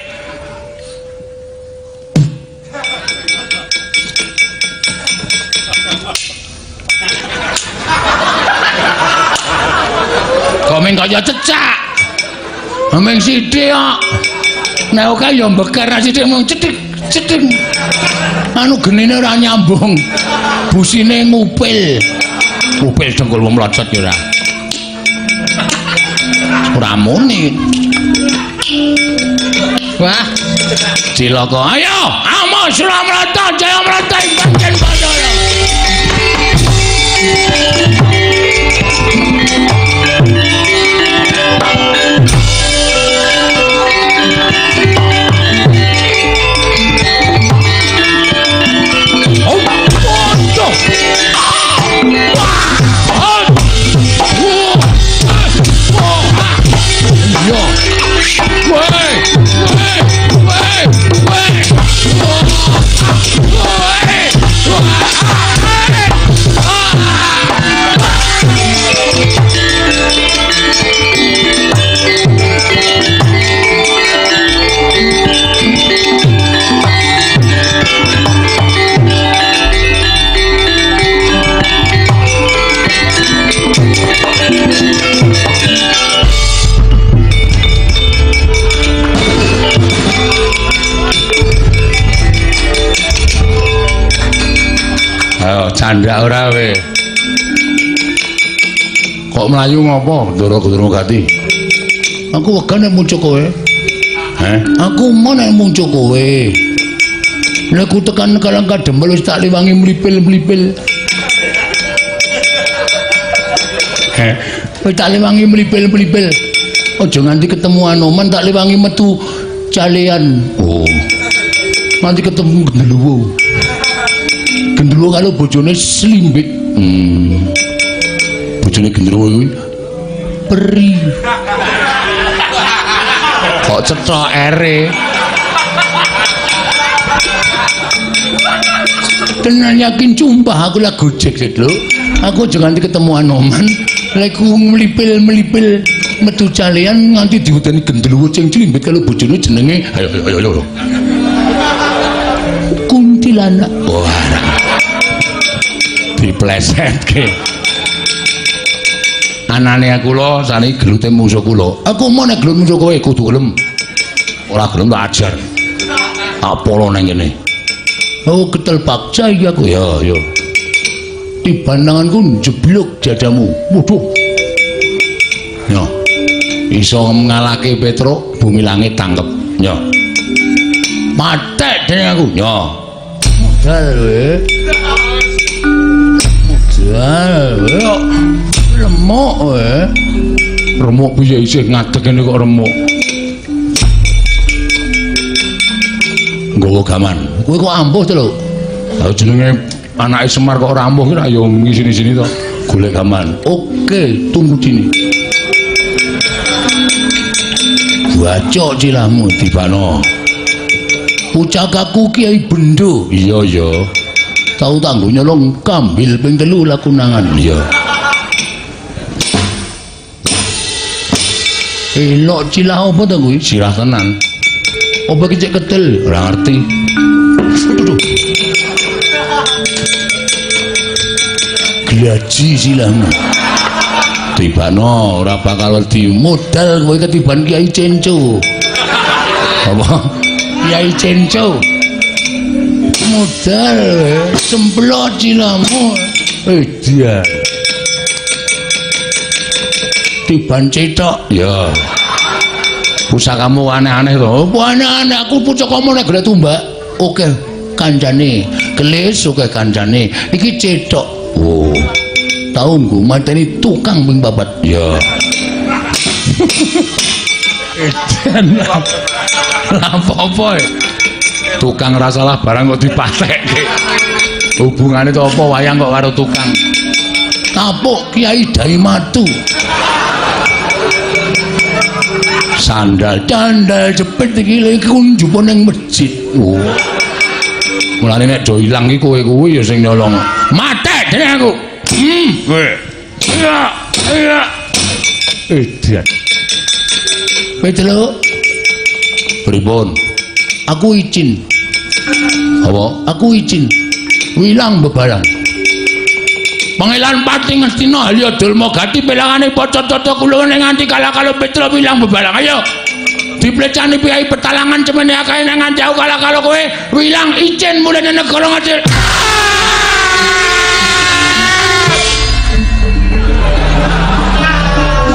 Speaker 1: Komeng kaya cecak. Ming sithik kok. Nek oke ya mbeker sithik mung cethik cethik. Anu genine ora nyambung. Busine ngupil.
Speaker 2: Ngupil dengkul mlocot ya ora.
Speaker 1: Ora muni. Wah.
Speaker 2: Cilaka.
Speaker 1: Ayo, amo Suramrata Jaya Mrata ing pancen Bathara.
Speaker 2: Ayo canda ora we. Kok mlayu ngopo, Ndara Gendruwo Gati?
Speaker 1: Aku wegah nek muncul kowe.
Speaker 2: Heh?
Speaker 1: Aku mau nek muncul kowe. Nek ku tekan Karang Kadempel wis tak liwangi mlipil-mlipil.
Speaker 2: Heh?
Speaker 1: Wis tak liwangi mlipil-mlipil. Aja nganti ketemu Anoman tak liwangi metu calian.
Speaker 2: Oh.
Speaker 1: Nanti ketemu Gendruwo. Gendruwo kalau bojone slimbit.
Speaker 2: Bojone Gendruwo kuwi
Speaker 1: peri.
Speaker 2: Kok cethok ere.
Speaker 1: Tenan yakin sumpah aku lah gojek lho. Aku aja nganti ketemu Anoman, lek ku mlipil-mlipil metu calian nganti diwedeni Gendruwo sing slimbit kalau bojone jenenge
Speaker 2: ayo ayo ayo.
Speaker 1: Kuntilanak.
Speaker 2: Wah. Diplesetke. Anane kula sani gelute musuh kula.
Speaker 1: Aku mau nek gelut musuh kowe
Speaker 2: kudu gelem. Ora gelem tak ajar. Tak polo nang kene.
Speaker 1: Oh, ketel paksa iki aku.
Speaker 2: Ya, ya.
Speaker 1: Tiban tanganku jeblok dadamu. Waduh. Yo. Iso ngalahke Petruk, bumi langit tangkep. Yo. Matek dening aku. Yo.
Speaker 2: Modal kowe. Modal kowe. Remuk kowe.
Speaker 1: Remuk piye isih ngadeg kene kok remuk. Nggawa gaman.
Speaker 2: Kowe kok ampuh to lho?
Speaker 1: Lah jenenge anake Semar kok ora ampuh ki ra yo ngisini-sini to. Golek gaman.
Speaker 2: Oke, tunggu sini. Bacok cilahmu
Speaker 1: tibano.
Speaker 2: Pucakaku Kiai Bendo.
Speaker 1: Iya ya.
Speaker 2: Tau tanggo nyolong kambil ping 3 lakunangan.
Speaker 1: Iya.
Speaker 2: Elok cilah apa to kuwi?
Speaker 1: Sirah tenan.
Speaker 2: Apa iki cek ketel?
Speaker 1: Ora ngerti.
Speaker 2: Aduh. Glaji silahmu.
Speaker 1: Tibano ora bakal wedi.
Speaker 2: Modal kowe ketiban Kiai Cenco.
Speaker 1: Apa?
Speaker 2: Kiai Cenco. Modal semplot silahmu.
Speaker 1: Dia.
Speaker 2: Tiban cetok.
Speaker 1: Ya. Pusakamu aneh-aneh to.
Speaker 2: Apa aneh-aneh aku pusakamu nek golek tumbak. Oke kancane, kelis oke kancane. Iki cetok.
Speaker 1: Oh.
Speaker 2: Tau nggo mateni tukang ping 4.
Speaker 1: Ya. Edan. Lah apa-apa. Tukang ra salah barang kok dipatekke. Hubungane to apa wayang kok karo tukang?
Speaker 2: Tapuk Kiai Daimatu.
Speaker 1: Sandal
Speaker 2: candal jepit iki lho iku njupuk ning masjid.
Speaker 1: Oh. Mulane nek do ilang iki kowe kuwi ya sing nyolong. Matek dening aku. Kowe. Iya, iya. Edan.
Speaker 2: Petruk.
Speaker 1: Pripun?
Speaker 2: Aku izin.
Speaker 1: Apa?
Speaker 2: Aku izin. Wilang bebarang.
Speaker 1: Pangelan Pati Ngastina Halya Dulma Gati pelangane paca-caca kula ning nganti kala-kala Petruk wilang bebarang. Ayo. Diplecani piyai petalangan cemene akeh nang nganti aku kala-kala kowe wilang izin mulih nang negara Ngastina.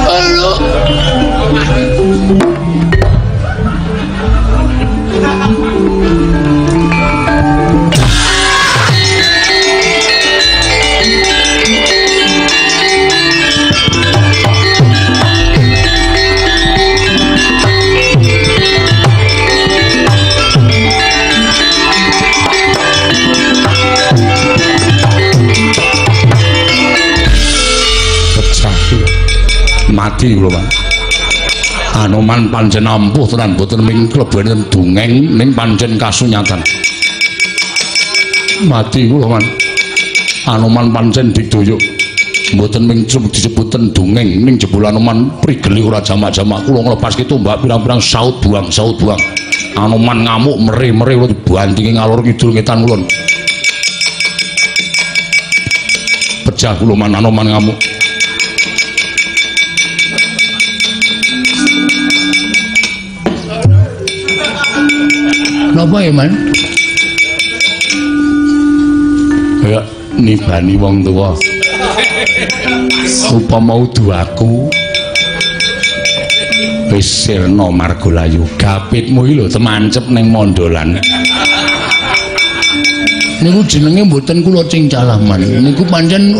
Speaker 2: Halo.
Speaker 1: Mati kula, Pak. Anoman pancen ampuh tenan boten ming klebu enten dongeng ning pancen kasunyatan. Mati kula, Man. Anoman pancen digdaya. Mboten ming disebuten dongeng ning jebul Anoman prigeli ora jamak-jamak kula nglepaske tombak pirang-pirang saut buang saut buang. Anoman ngamuk mere-mere kula dibantingi ngalor ngidul ngetan kulon. Pecah kula Man, Anoman ngamuk.
Speaker 2: Napa ya, Man?
Speaker 1: Kaya nibani wong tuwa. Upama udu aku wis sirna margalayu. Gapitmu iki lho temancep ning mondolan.
Speaker 2: Niku jenenge mboten kula cingcalah, Man. Niku pancen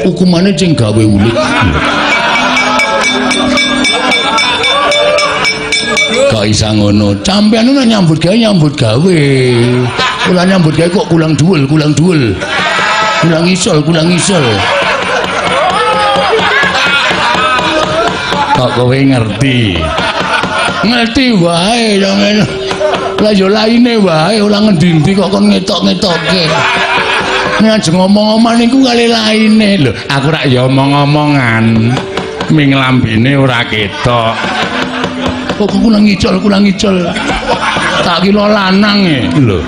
Speaker 2: hukumane sing gawe ulik. Kok isa ngono? Sampeyan nek nyambut gawe nyambut gawe. Kula nyambut gawe kok kulang dhuwul, kulang dhuwul. Kulang isol, kulang isol.
Speaker 1: Kok kowe ngerti?
Speaker 2: Ngerti wae sampeyan. Lah yo laine wae ora ngendi-endi kok kon ngetok-ngetokke. Nek ajeng ngomong-omongan niku kali laine
Speaker 1: lho. Aku rak ya omong-omongan. Ming lambene ora ketok.
Speaker 2: Kok kurang ngicol, kurang ngicol.
Speaker 1: Tak kira lanang e lho.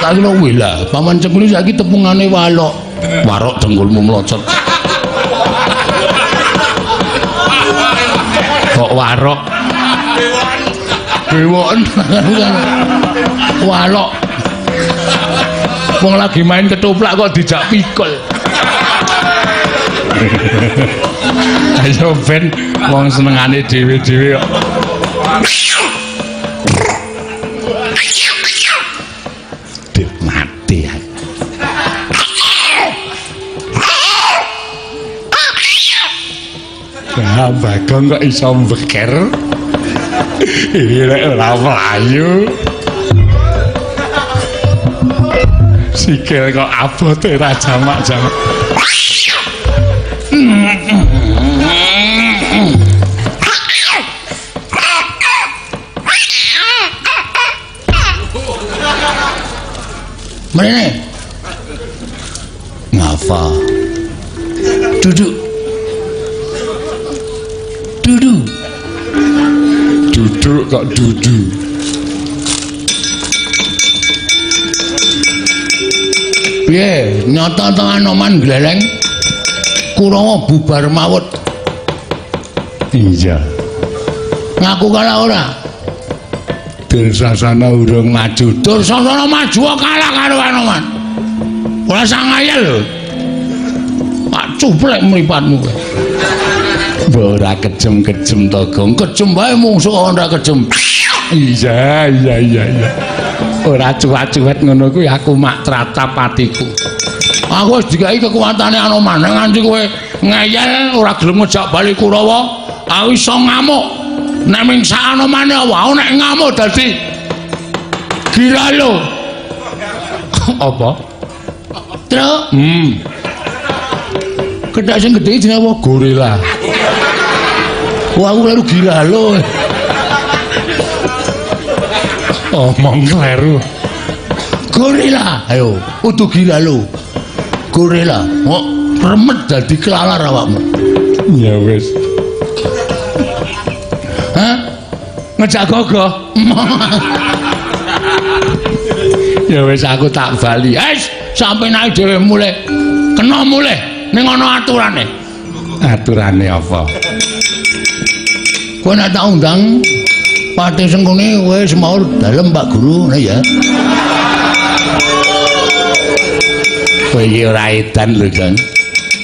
Speaker 2: Tak kira kuwi lah, paman cengkuli saiki tepungane walok.
Speaker 1: Warok dengkulmu mlocot. Kok warok?
Speaker 2: Dewoken walok. Wong lagi main ketoprak kok dijak pikul. Ayo ben wong senengane dhewe-dhewe kok. Duh, mati aku. Ya Bagong kok iso mbeker. Iki rek ora mlayu. Sikil kok abote ra jamak-jamak. Mrene. Ngapa? Duduk. Duduk. Duduk kok duduk. Piye, nyata teng Anoman gleleng Kurawa bubar mawut. Iya. Ngaku kalah ora? Dursasana urung maju. Dursasana maju kalah karo Anoman. Ora sangayel lho. Pak cuplek mripatmu kowe. Mbok ora kejem-kejem to, Gong. Kejem wae mungsuh ora kejem. Iya, iya, iya, iya. Ora cuwat-cuwet ngono kuwi aku mak tratap atiku. Aku wis dikai kekuatane Anoman nganti kowe ngeyel ora gelem ngejak bali Kurawa, aku iso ngamuk. Nek ming sak Anomane aku nek ngamuk dadi gila lho. Apa? Truk. Kedak sing gedhe jenenge apa? Gorila. Wah, aku kleru gila lho. Omong kleru. Gorila, ayo, udu gila lho. Gorila, kok remet dadi kelalar awakmu. Ya wis. Hah? Ngejak gogoh. Ya wis aku tak bali. Wis, sampe naik dhewe mulih. Kena mulih ning ana aturane. Aturane apa? Kowe nek tak undang Patih Sengkuni kowe semaur dalem Pak Guru ngene ya. Kowe iki ora edan lho, Jan.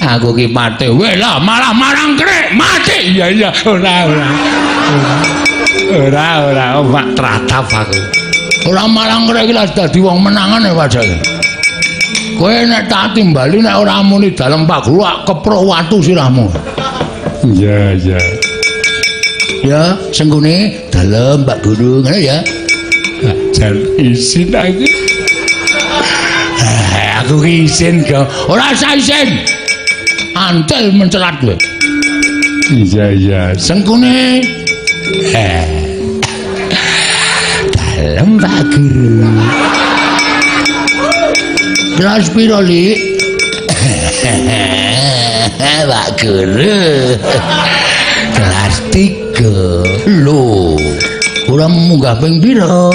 Speaker 2: Aku ki patih. Weh lah malah marang krek mati. Iya iya, ora ora. Ora ora mak tratap aku. Ora marang krek iki lah dadi wong menangan ya padahal. Kowe nek tak timbali nek ora muni dalem Pak Guru keprok watu sirahmu. Iya iya. Ya, Sengkuni dalem Pak Guru ngono ya. Jan izin aku. Aku ki izin kok. Ora usah izin. Antel mencelat kowe. Iya iya, Sengkuni. Dalem Pak Guru. Kelas piro, Lik? Pak Guru. Kelas 3. Lho, ora munggah ping pira?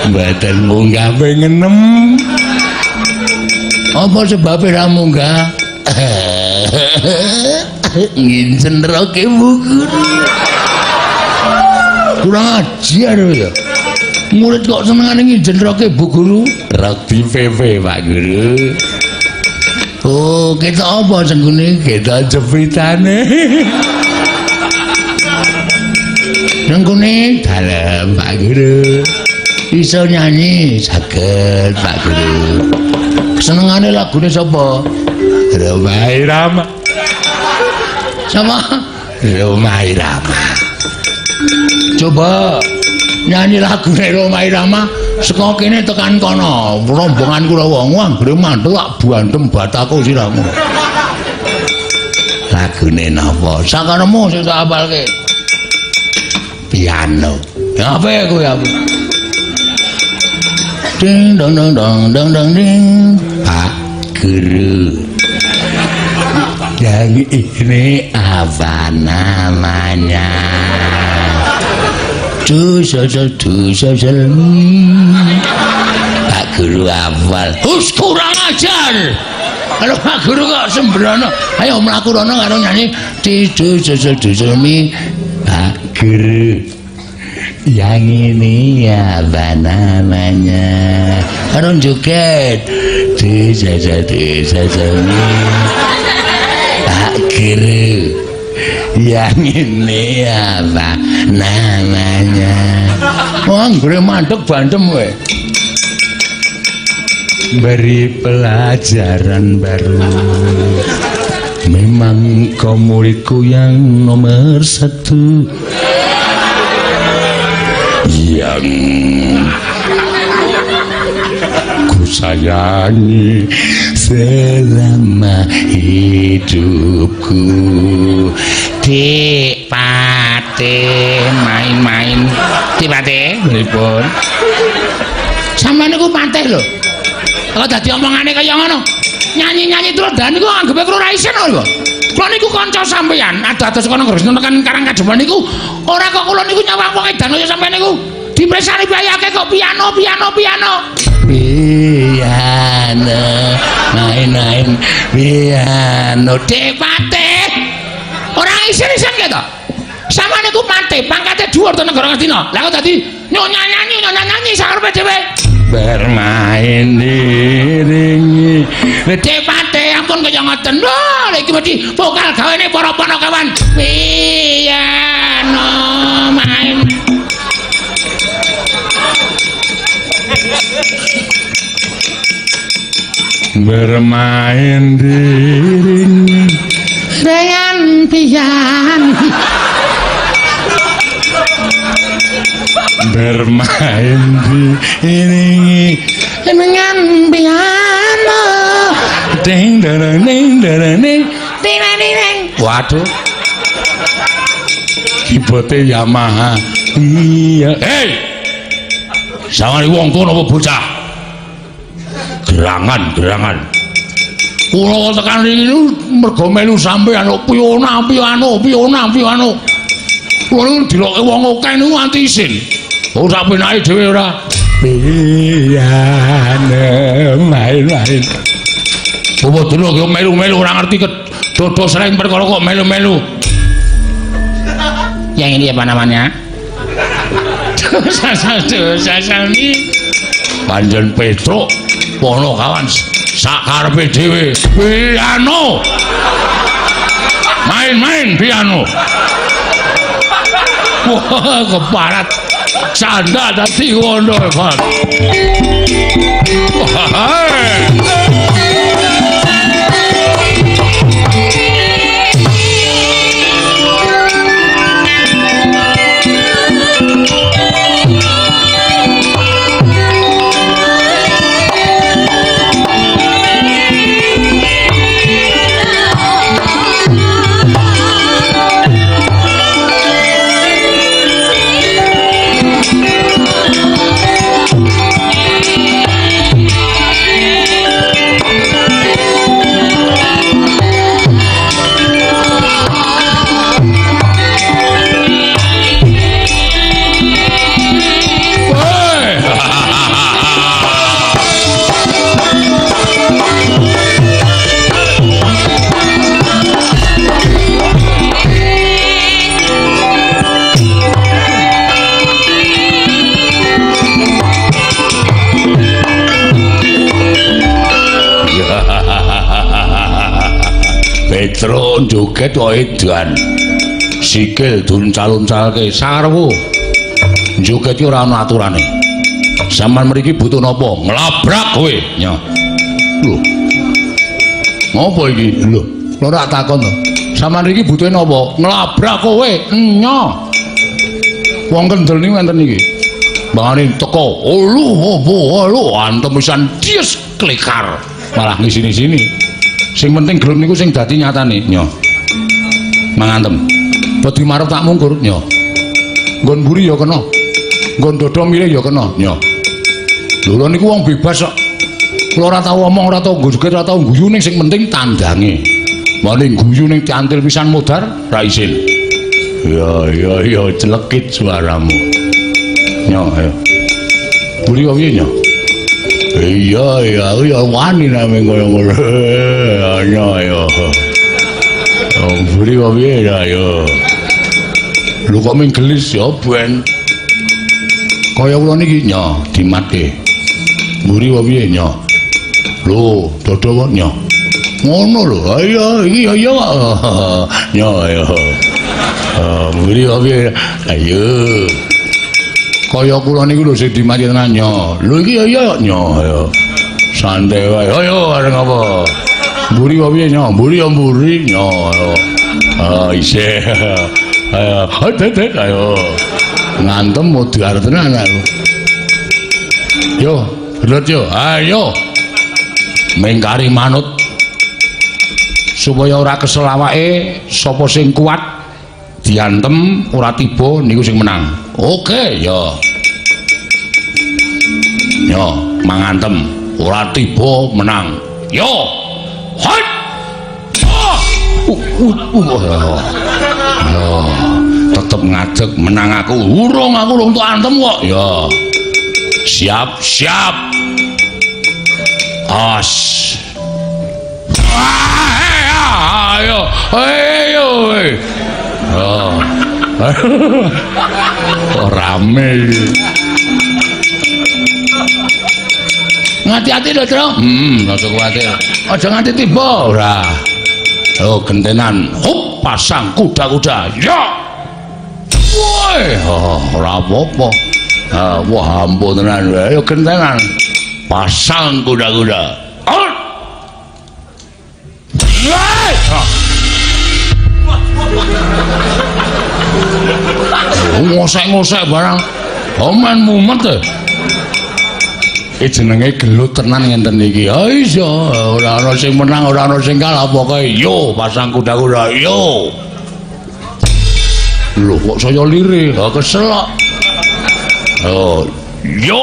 Speaker 2: Mboten munggah ping 6. Apa sebabe ra munggah? Ngincen roke Bu Guru. Kurang ajar ya. Murid kok senengane ngincen roke Bu Guru? Rok di PP Pak Guru. Oh, kita apa Sengkuni? Kita jepitane. Sengkuni dalem Pak Guru. Iso nyanyi saged Pak Guru. Senengane lagune sapa? Rhoma Irama. Sapa? Rhoma Irama. Coba nyanyi lagune Rhoma Irama saka kene tekan kono. Rombongan Kurawa anggere mantu tak bantem batako sirahmu. Lagune napa? Sakaremu sing tak apalke. Piano. Ya apa kowe aku? Ding dong dong dong dong dong ding. Pak Guru. Yang ini apa namanya? Du sosol du sosol. Pak Guru hafal. Hus kurang ajar. Kalau Pak Guru kok sembrono. Ayo mlaku rono karo nyanyi di du sosol du sosol mi. Pak Guru. Yang ini apa namanya? Arun joget. Desa desa Pak Guru. Yang ini apa namanya?
Speaker 1: Wah, anggere mandek bandem kowe.
Speaker 2: Beri pelajaran baru. Memang kau muridku yang nomor satu.
Speaker 1: Yang ku sayangi
Speaker 2: selama hidupku. Dik Pate main-main. Dik Pate pripun? Sampeyan niku patih lho. Kalau dadi omongane kaya ngono. Nyanyi-nyanyi terus dan niku anggepe kula ora isin lho. Kula niku kanca sampeyan, ado-ado saka Negara tekan Karang Kademangan niku ora kok kula niku nyawang wong edan kaya sampeyan niku. Dipresani bayake kok piano piano piano. Piano main-main piano.
Speaker 1: Dik Patih. Ora isin-isin keto. Sampeyan niku patih, pangkate dhuwur to negara Ngastina. Lah kok dadi nyonya nyanyi sakarepe dhewe.
Speaker 2: Bermain diringi.
Speaker 1: Dik Patih ampun kaya ngoten. Lho iki mesti vokal gawene para panakawan. Piano main.
Speaker 2: Bermain diringi
Speaker 1: dengan piano.
Speaker 2: Bermain diiringi
Speaker 1: dengan piano.
Speaker 2: Ding dang ding dang ding
Speaker 1: ding ding. Waduh,
Speaker 2: keyboarde Yamaha. Iya.
Speaker 1: Hei, sawangane wong tuwa napa bocah? Gerangan gerangan. Kula tekan riki niku mergo melu sampeyan kok piano piano piano piano. Kula niku dilokke wong akeh niku nganti isin. Oh sak penake dhewe ora.
Speaker 2: Piano main-main.
Speaker 1: Bawa dulu kok melu-melu ora ngerti dodo sering perkara kok melu-melu. Yang ini apa namanya? Dosa-dosa sami. Panjen Petruk pono kawan sakarepe dhewe. Piano. Main-main piano. Wah, keparat. Canda dadi ngono, Pak. Wah. Petro joget kok edan. Sikil duncal-uncalke sarwu. Joget iki ora ana aturane. Sampeyan mriki butuh napa? Nglabrak kowe. Nyo. Lho. Ngopo iki? Lho, kula ora takon to. Sampeyan mriki butuhe napa? Nglabrak kowe. Nyo. Wong kendel niku enten iki. Bangane teko, olu opo olu antem pisan dies klikar. Malah ngisini-sini. Sing penting gelem niku sing dadi nyatane. Nyo. Mangantem. Wedi marep tak mungkur. Nyo. Nggon mburi ya kena. Nggon dada milih ya kena. Nyo. Lho lho niku wong bebas kok. Kula ora tau omong, ora tau ngjoget, ora tau guyu ning sing penting tandange. Mane guyu ning cantil pisan modar ra isin. Ya ya ya celekit suaramu. Nyo ayo. Mburi kok piye nyo? Iya iya aku ya wani name kaya ngono. Nyo ayo. Oh, mburi kok piye ya ayo. Lho kok ming gelis ya ben.
Speaker 2: Kaya kula niki nyo dimatke. Mburi apa piye nyo? Lho, dodo kok nyo. Ngono lho. Ayo iki ayo kok. Nyo ayo. Mburi apa piye? Ayo. Kaya kula niku lho sing dimatke tenan nyo. Lho iki ayo nyo ayo. Santai wae. Ayo areng apa? Mburi apa piye nyo? Mburi ya mburi nyo. Ayo. Ah isih. Ayo, hot ayo. Ngantem modar tenan aku. Yo, gelut yo. Ayo. Mengkari manut. Supaya ora kesel awake, sapa sing kuat diantem ora tiba niku sing menang. Oke, yo. Yo, mangantem ora tiba menang. Yo. Hot. Oh. Yo, tetep ngadeg menang aku. Urung aku urung tok antem kok. Ya. Siap, siap. As. Ayo, ayo. Oh. Oh, rame iki. Ngati-ati lho, Tru. Aja kuwatir. Aja nganti tiba ora. Oh, gentenan. Hup, pasang kuda-kuda. Ya. Woi, oh, ora apa-apa. Ah, wah, ampun tenan. Ayo gentenan. Pasang kuda-kuda. Oh. Ngosek-ngosek barang. Oman mumet e. Iki jenenge gelut tenan ngenten iki. Ha iya, ora ana sing menang, ora ana sing kalah, pokoke yo pasang kuda-kuda yo. Lho kok saya lirih, ha kesel kok. Oh, yo.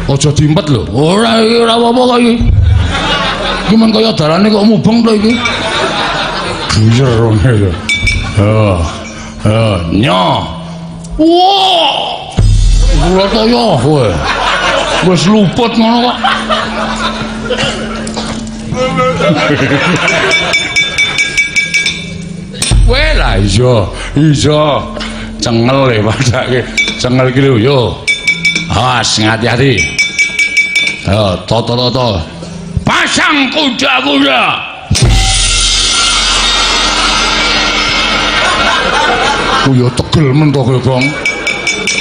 Speaker 2: Aja dimpet lho. Ora iki ora apa-apa kok iki. Iki men kaya darane kok mubeng to iki. Buyer ngene lho. Oh. Oh, nyo. Wah. Kula kaya kowe. Wis luput ngono kok. Kowe lah iya, iya. Cengel e padake. Cengel iki lho yo. Awas ngati-ati. Ayo toto-toto. Pasang kuda-kuda. Kuyo tegel men to kowe, Gong.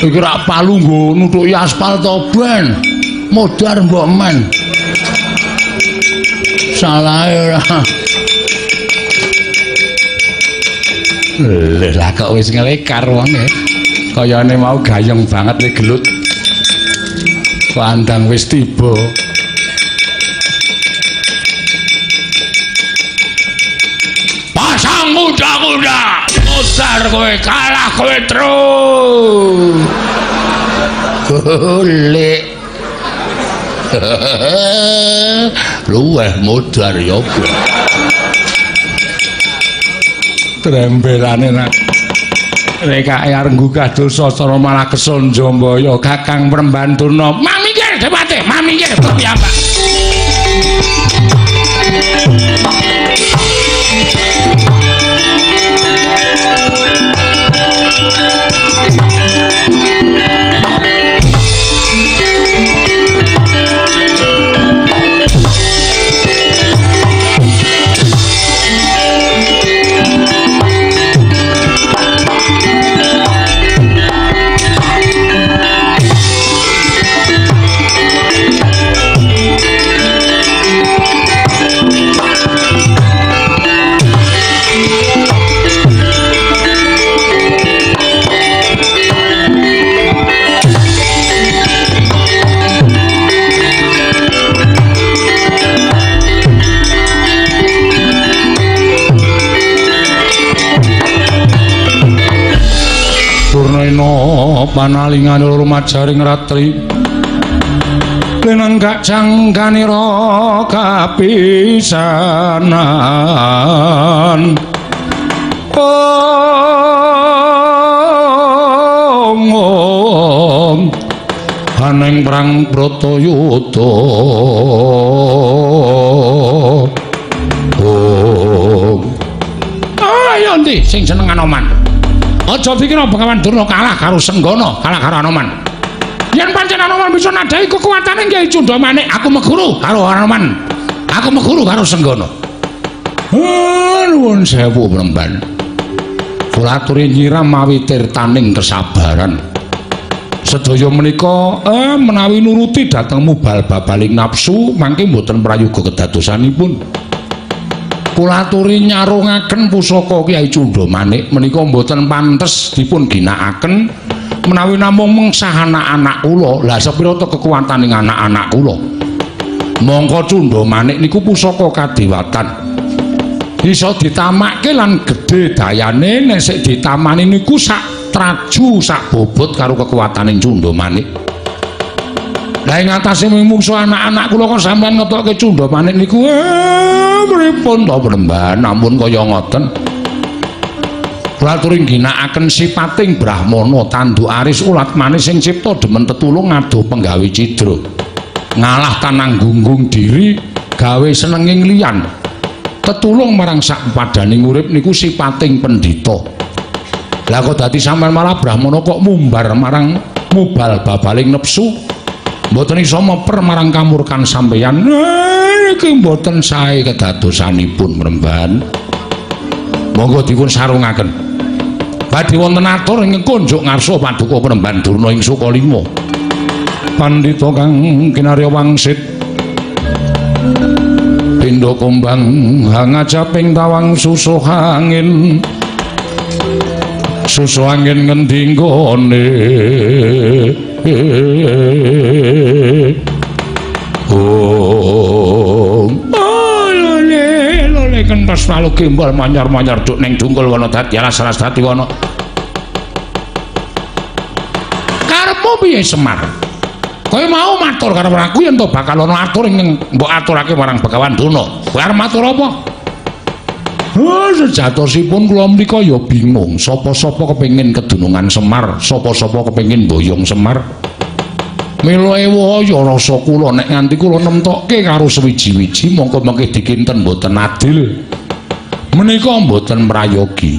Speaker 2: Iki rak palu nggo nutuki aspal to ben. Modar mbok men. Salah ora. Lha lah kok wis ngelekar wonge. Kayane mau gayeng banget le gelut. Pandang wis tiba. Pasang kuda-kuda. Modar kowe kalah kowe terus. Golek. Luweh modar ya. Trembelane nak rekake arep nggugah dosa cara malah kesun Jambaya Kakang Prembantuna. Mamingkir Dewate, mamingkir piyambak. Panalingan rumajaring ratri lenenggak jangganira kapisanan. Om aneng perang Bratayuda. sing seneng Anoman. Aja dikira Begawan Durna kalah karo Senggana, kalah karo Anoman. Yen pancen Anoman bisa nadhahi kekuatane Kyai Cundamane, aku meguru karo Anoman. Aku meguru karo Senggana. Nuwun sewu Premban. Kula aturi nyiram mawi tirtaning kesabaran. Sedaya menika menawi nuruti dhateng mubal babaling nafsu mangke mboten prayoga kedadosanipun. Kula aturi nyarungaken pusaka Kyai Cundamanik menika mboten pantes dipun ginakaken menawi namung mengsah anak-anak kula. Lah sepira to kekuwataning anak-anak kula? Mongko Cundamanik niku pusaka kadewatan. Iso ditamakke lan gedhe dayane nek sik ditamani niku sak traju sak bobot karo kekuwataning Cundamanik. Lah ing atase mungsuh anak-anak kula kok sampeyan ngetokke Cundamanik niku pripun to Premban, ampun kaya ngoten. Kula aturi ngginakaken sipating brahmana tanduk aris ulat manis sing cipta demen tetulung ngadoh penggawe cidra. Ngalah tanang gunggung diri gawe senenging liyan. Tetulung marang sak padaning urip niku sipating pendhita. Lah kok dadi sampeyan malah brahmana kok mumbar marang mubal babaling nepsu, mboten iso meper marang kamurkan sampeyan. Niki mboten sae kedadosanipun Premban. Monggo dipun sarungaken. Badhe wonten atur ing kunjuk ngarsa paduka Premban Durna ing Sukalima. Pandhita kang kinarya wangsit pindha kumbang hangajaping tawang susuh angin. Susuh angin ngendi nggone? Oh, lole lole kentos lalu gembol manyar-manyar duk ning dungkul wana dadi alas-alas dadi wana. Karepmu piye Semar? Kowe mau matur karo aku yen to bakal ana atur ing mbok aturake marang Begawan Durna. Kowe arep matur apa? Sejatosipun kula menika ya bingung, sapa-sapa kepengin kedunungan Semar, sapa-sapa kepengin boyong Semar. Mila ewaya rasa kula nek nganti kula nemtokke karo sewiji-wiji mongko mengke dikinten mboten adil. Menika mboten prayogi.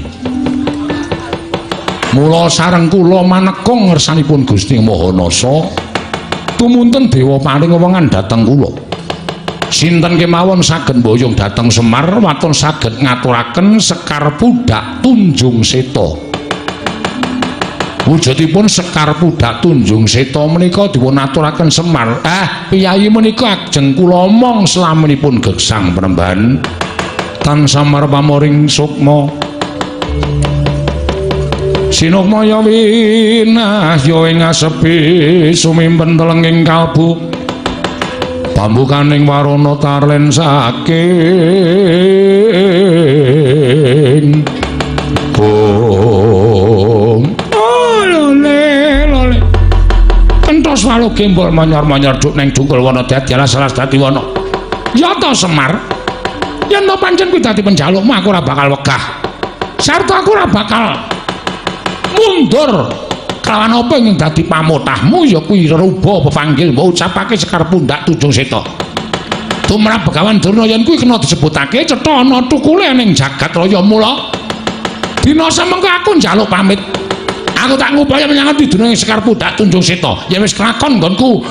Speaker 2: Mula sareng kula maneka ngersanipun Gusti Maha Nasa, tumunten dewa paring wewengan dhateng kula. Sinten kemawon saged mboyong dhateng Semar waton saged ngaturaken Sekar Pudak Tunjung Seta. Wujudipun Sekar Pudak Tunjung Seta menika dipun aturaken Semar. Piyayi menika ajeng kula omong slaminipun gesang Premban. Tan samar pamoring sukma. Sinukmaya winahya ing asepi sumimpen telenging kalbu. Pambukaning warana tarlen saking Om. Lole lole kentos walu gembol manyar-manyar duk ning dungkul wana dadi alas-alas dadi wana. Ya to Semar, yen to pancen kuwi dadi penjalukmu aku ora bakal wegah. Sarta aku ora bakal mundur. Kelawan apa ing dadi pamotahmu ya kuwi reruba pepanggil mbok ucapake Sekar Pundak Tunjung Seta. Tumrap Begawan Durna yen kuwi kena disebutake cetha ana tukule ning jagat raya. Mula dina semengko aku njaluk pamit. Aku tak ngupaya menyang pidunung Sekar Pundak Tunjung Seta. Yen wis kelakon nggonku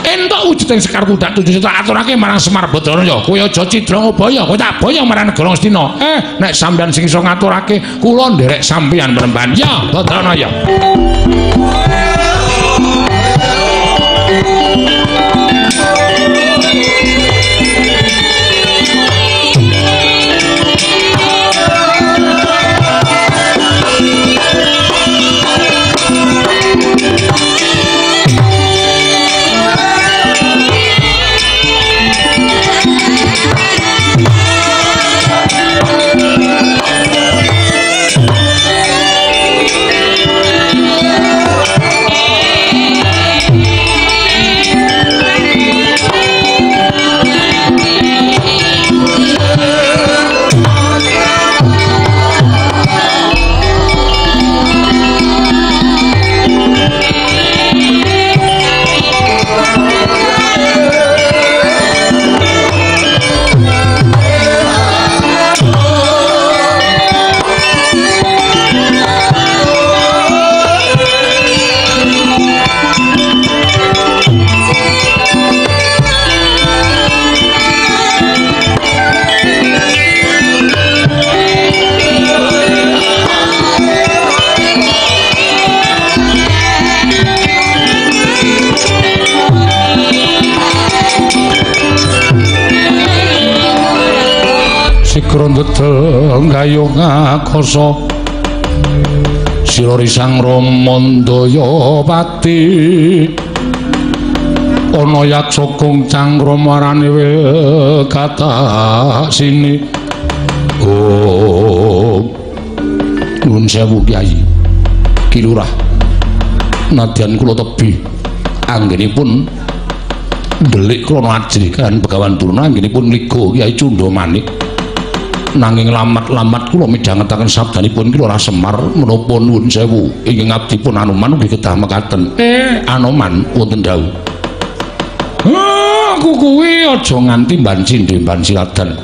Speaker 2: entuk wujuding Sekar Pundak Tunjung Seta aturake marang Semar Badranaya. Kowe aja cidra ngubaya, kowe tak boyong marang negara Ngastina. Nek sampeyan sing iso ngaturake kula nderek sampeyan Premban. Ya Badranaya. Tigra ndedel gayung akasa sira risang Ramandaya pati ana yaksa kung cangkrama arane wil kathah sini. Oh, nuwun sewu Kyai Ki Lurah, nadyan kula tebih anggenipun ndelik krana ajrih kan Begawan Durna anggenipun liga Kyai Cundha Manik, nanging lamat-lamat kula midhangetaken sabdanipun Ki Lurah Semar menapa nuwun sewu ingkang abdipun Anoman ugi kedah mekaten. Anoman wonten dawuh. Aku kuwi aja nganti mbanci ndemban siladan.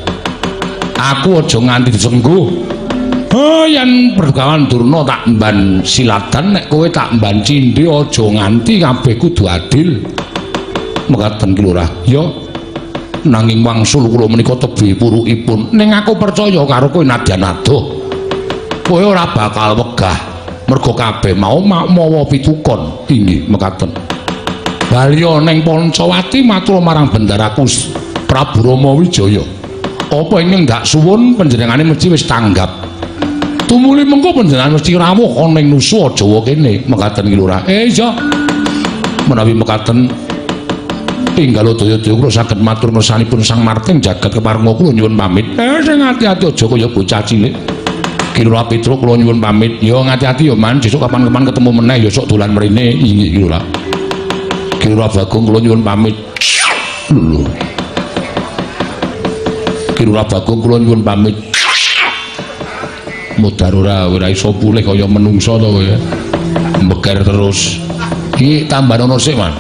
Speaker 2: Aku aja nganti disengguh. Yen Begawan Durna tak mban siladan, nek kowe tak mban cindhe aja nganti kabeh kudu adil. Mekaten Ki Lurah. Ya, nanging wangsul kula menika tebih purukipun. Ning aku percaya karo kowe nadyan adoh. Kowe ora bakal wegah mergo kabeh mau mawa pitukon. Inggih mekaten. Balya ning Pancawati matur marang Bendaraku Prabu Rama Wijaya. Apa ingkang ndak suwun panjenengane mesti wis tanggap. Tumuli mengko panjenengan mesti rawuh ana ning Nusa Jawa kene. Mekaten Ki Lurah. Iya. Menawi mekaten enggal daya-daya kula saged matur ngersanipun Sang Marting jagat keparenga kula nyuwun pamit. Sing ati-ati aja kaya bocah cilik. Ki Lurah Petruk kula nyuwun pamit. Ya ngati-ati ya Man, sesuk kapan-kapan ketemu meneh ya sok dolan mrene. Inggih Ki Lurah. Ki Lurah Bagong kula nyuwun pamit. Lho. Ki Lurah Bagong kula nyuwun pamit. Mudar ora iso pulih kaya menungsa to kowe. Mbeker terus. Iki tambah ono sik, Man.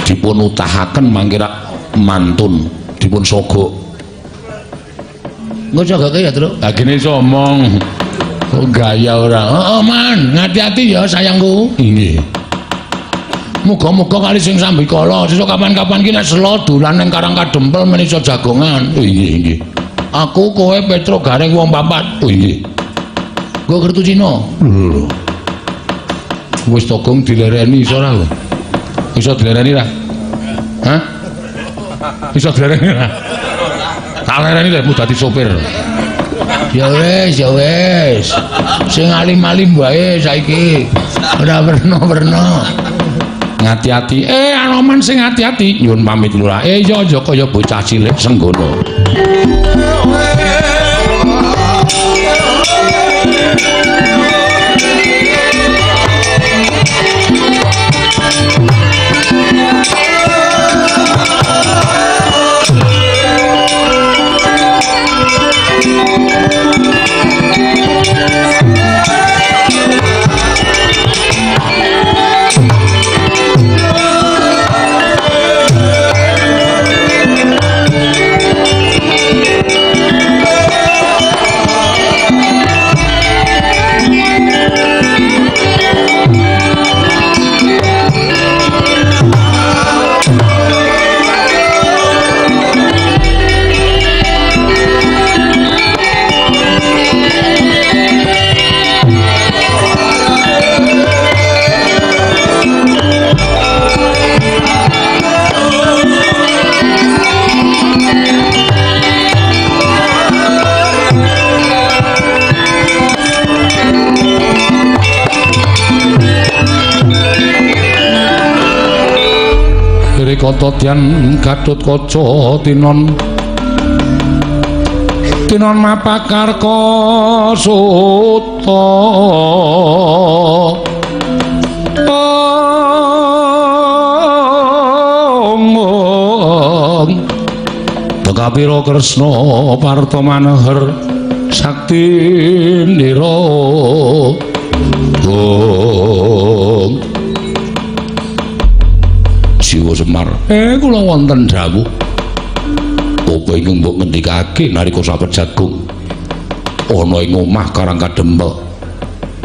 Speaker 2: Dipun utahaken mangke rak mantun, dipun sogok. Engko sogake ya, Truk. Lah gene iso omong. Kok gaya ora. Heeh, Man, ngati-ati ya sayangku. Inggih. Muga-muga kali sing sambikala sesuk kapan-kapan ki nek selo dolan ning Karang Kadempel men iso jagongan. Oh inggih, inggih. Aku kowe Petruk Gareng wong papat. Oh inggih. Nggo kertu Cina. Lho. Wis to gong dilereni iso ora? Iso dilereni ra? Hah? Iso dilereni ra? Tak lereni lek dadi sopir. Ya wis, ya wis. Sing alim-alim wae saiki. Ora werna-werna. Ngati-ati. Anoman sing ati-ati. Nyuwun pamit Lurah. Ya aja kaya bocah cilik senggono. Kata Dian Gatotkaca tinon tinon mapakarka suta ong Bekapira Kresna Parta Manohar sakti nira ong Siwa Semar. Kula wonten dawuh. Apa ingkang mbok ngendikake nalika sapet jagung ana ing omah Karang Kadempel.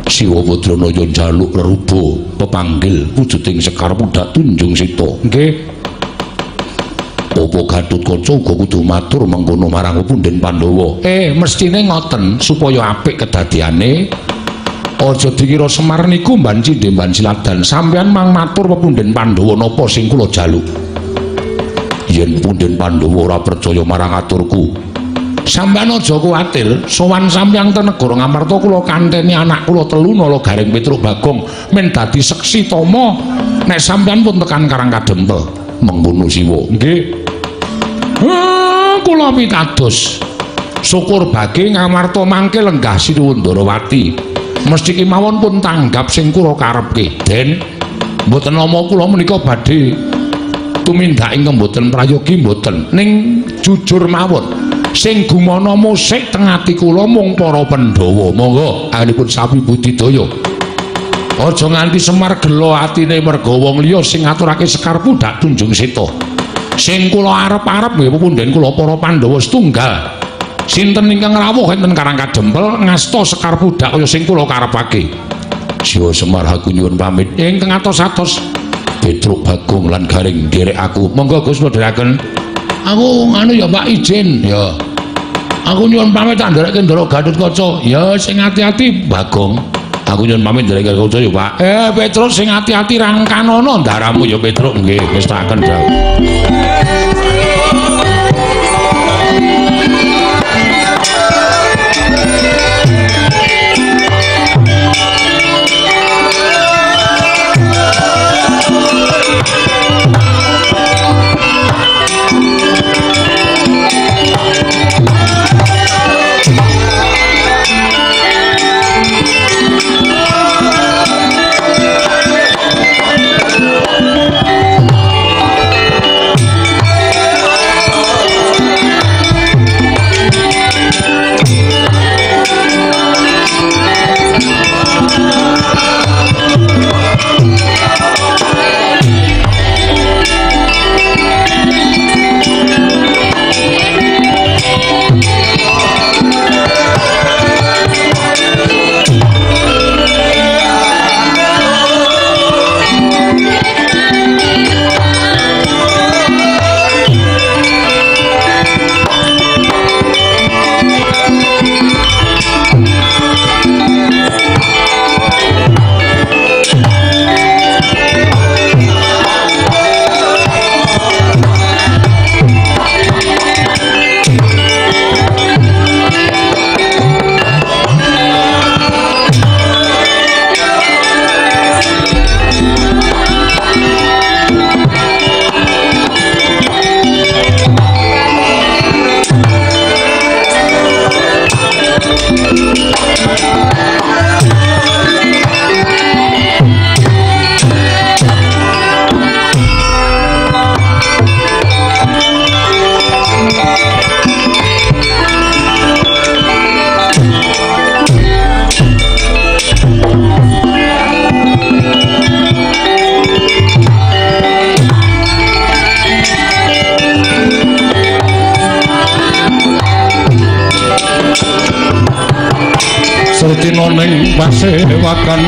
Speaker 2: Siwa Badranaya njaluk reruba pepanggil wujuding sekar pundhak Tunjung Sita. Nggih. Apa Gatotkaca uga kudu matur mengkono marang punden Pandhawa? Mestine ngoten supaya apik kedadiane. Aja dikira Semar niku mbanci ndemban siladan. Sampeyan mang matur pepunden Pandhawa napa sing kula jaluk. Yen punden Pandhawa ora percaya marang aturku, Sampeyan aja kuwatir, sowan sampeyan ten negara Ngamarta kula kanteni anak kula telu Nala Gareng Petruk Bagong men dadi seksi tama nek sampeyan pun tekan Karang Kadempel. Mengkono Siwa. Nggih. Kula pitados. Syukur bagi Ngamarta mangke lenggah Sri Wendarawati. Mesti kemawon pun tanggap sing kula karepke. Den, mboten nama kula menika badhe tumindak ingkang mboten prayogi mboten. Ning jujur mawon, sing gumana musik teng ati kula mung para Pandhawa. Monggo anggenipun sapi budidaya. Aja nganti Semar gelo atine merga wong liya sing ngaturake Sekar Pundhak Tunjung Seta. Sing kula arep-arep nggih pepunden kula para Pandhawa setunggal. Sinten ingkang rawuh enten Karang Kadempel ngasta Sekar Pundhak kaya sing kula karepake. Siwa Semar aku nyuwun pamit. Ingkang atos-atos Petruk Bagong lan Gareng nderek aku. Monggo Gus kula dherekaken. Aku nganu ya Pak izin ya. Aku nyuwun pamit tak nderekke Ndara Gatotkaca. Ya sing ati-ati Bagong. Aku nyuwun pamit nderek Gatotkaca ya Pak. Petruk sing ati-ati rangkanono ndaramu ya Petruk. Nggih, ngestaken dawuh. Ning pasewakan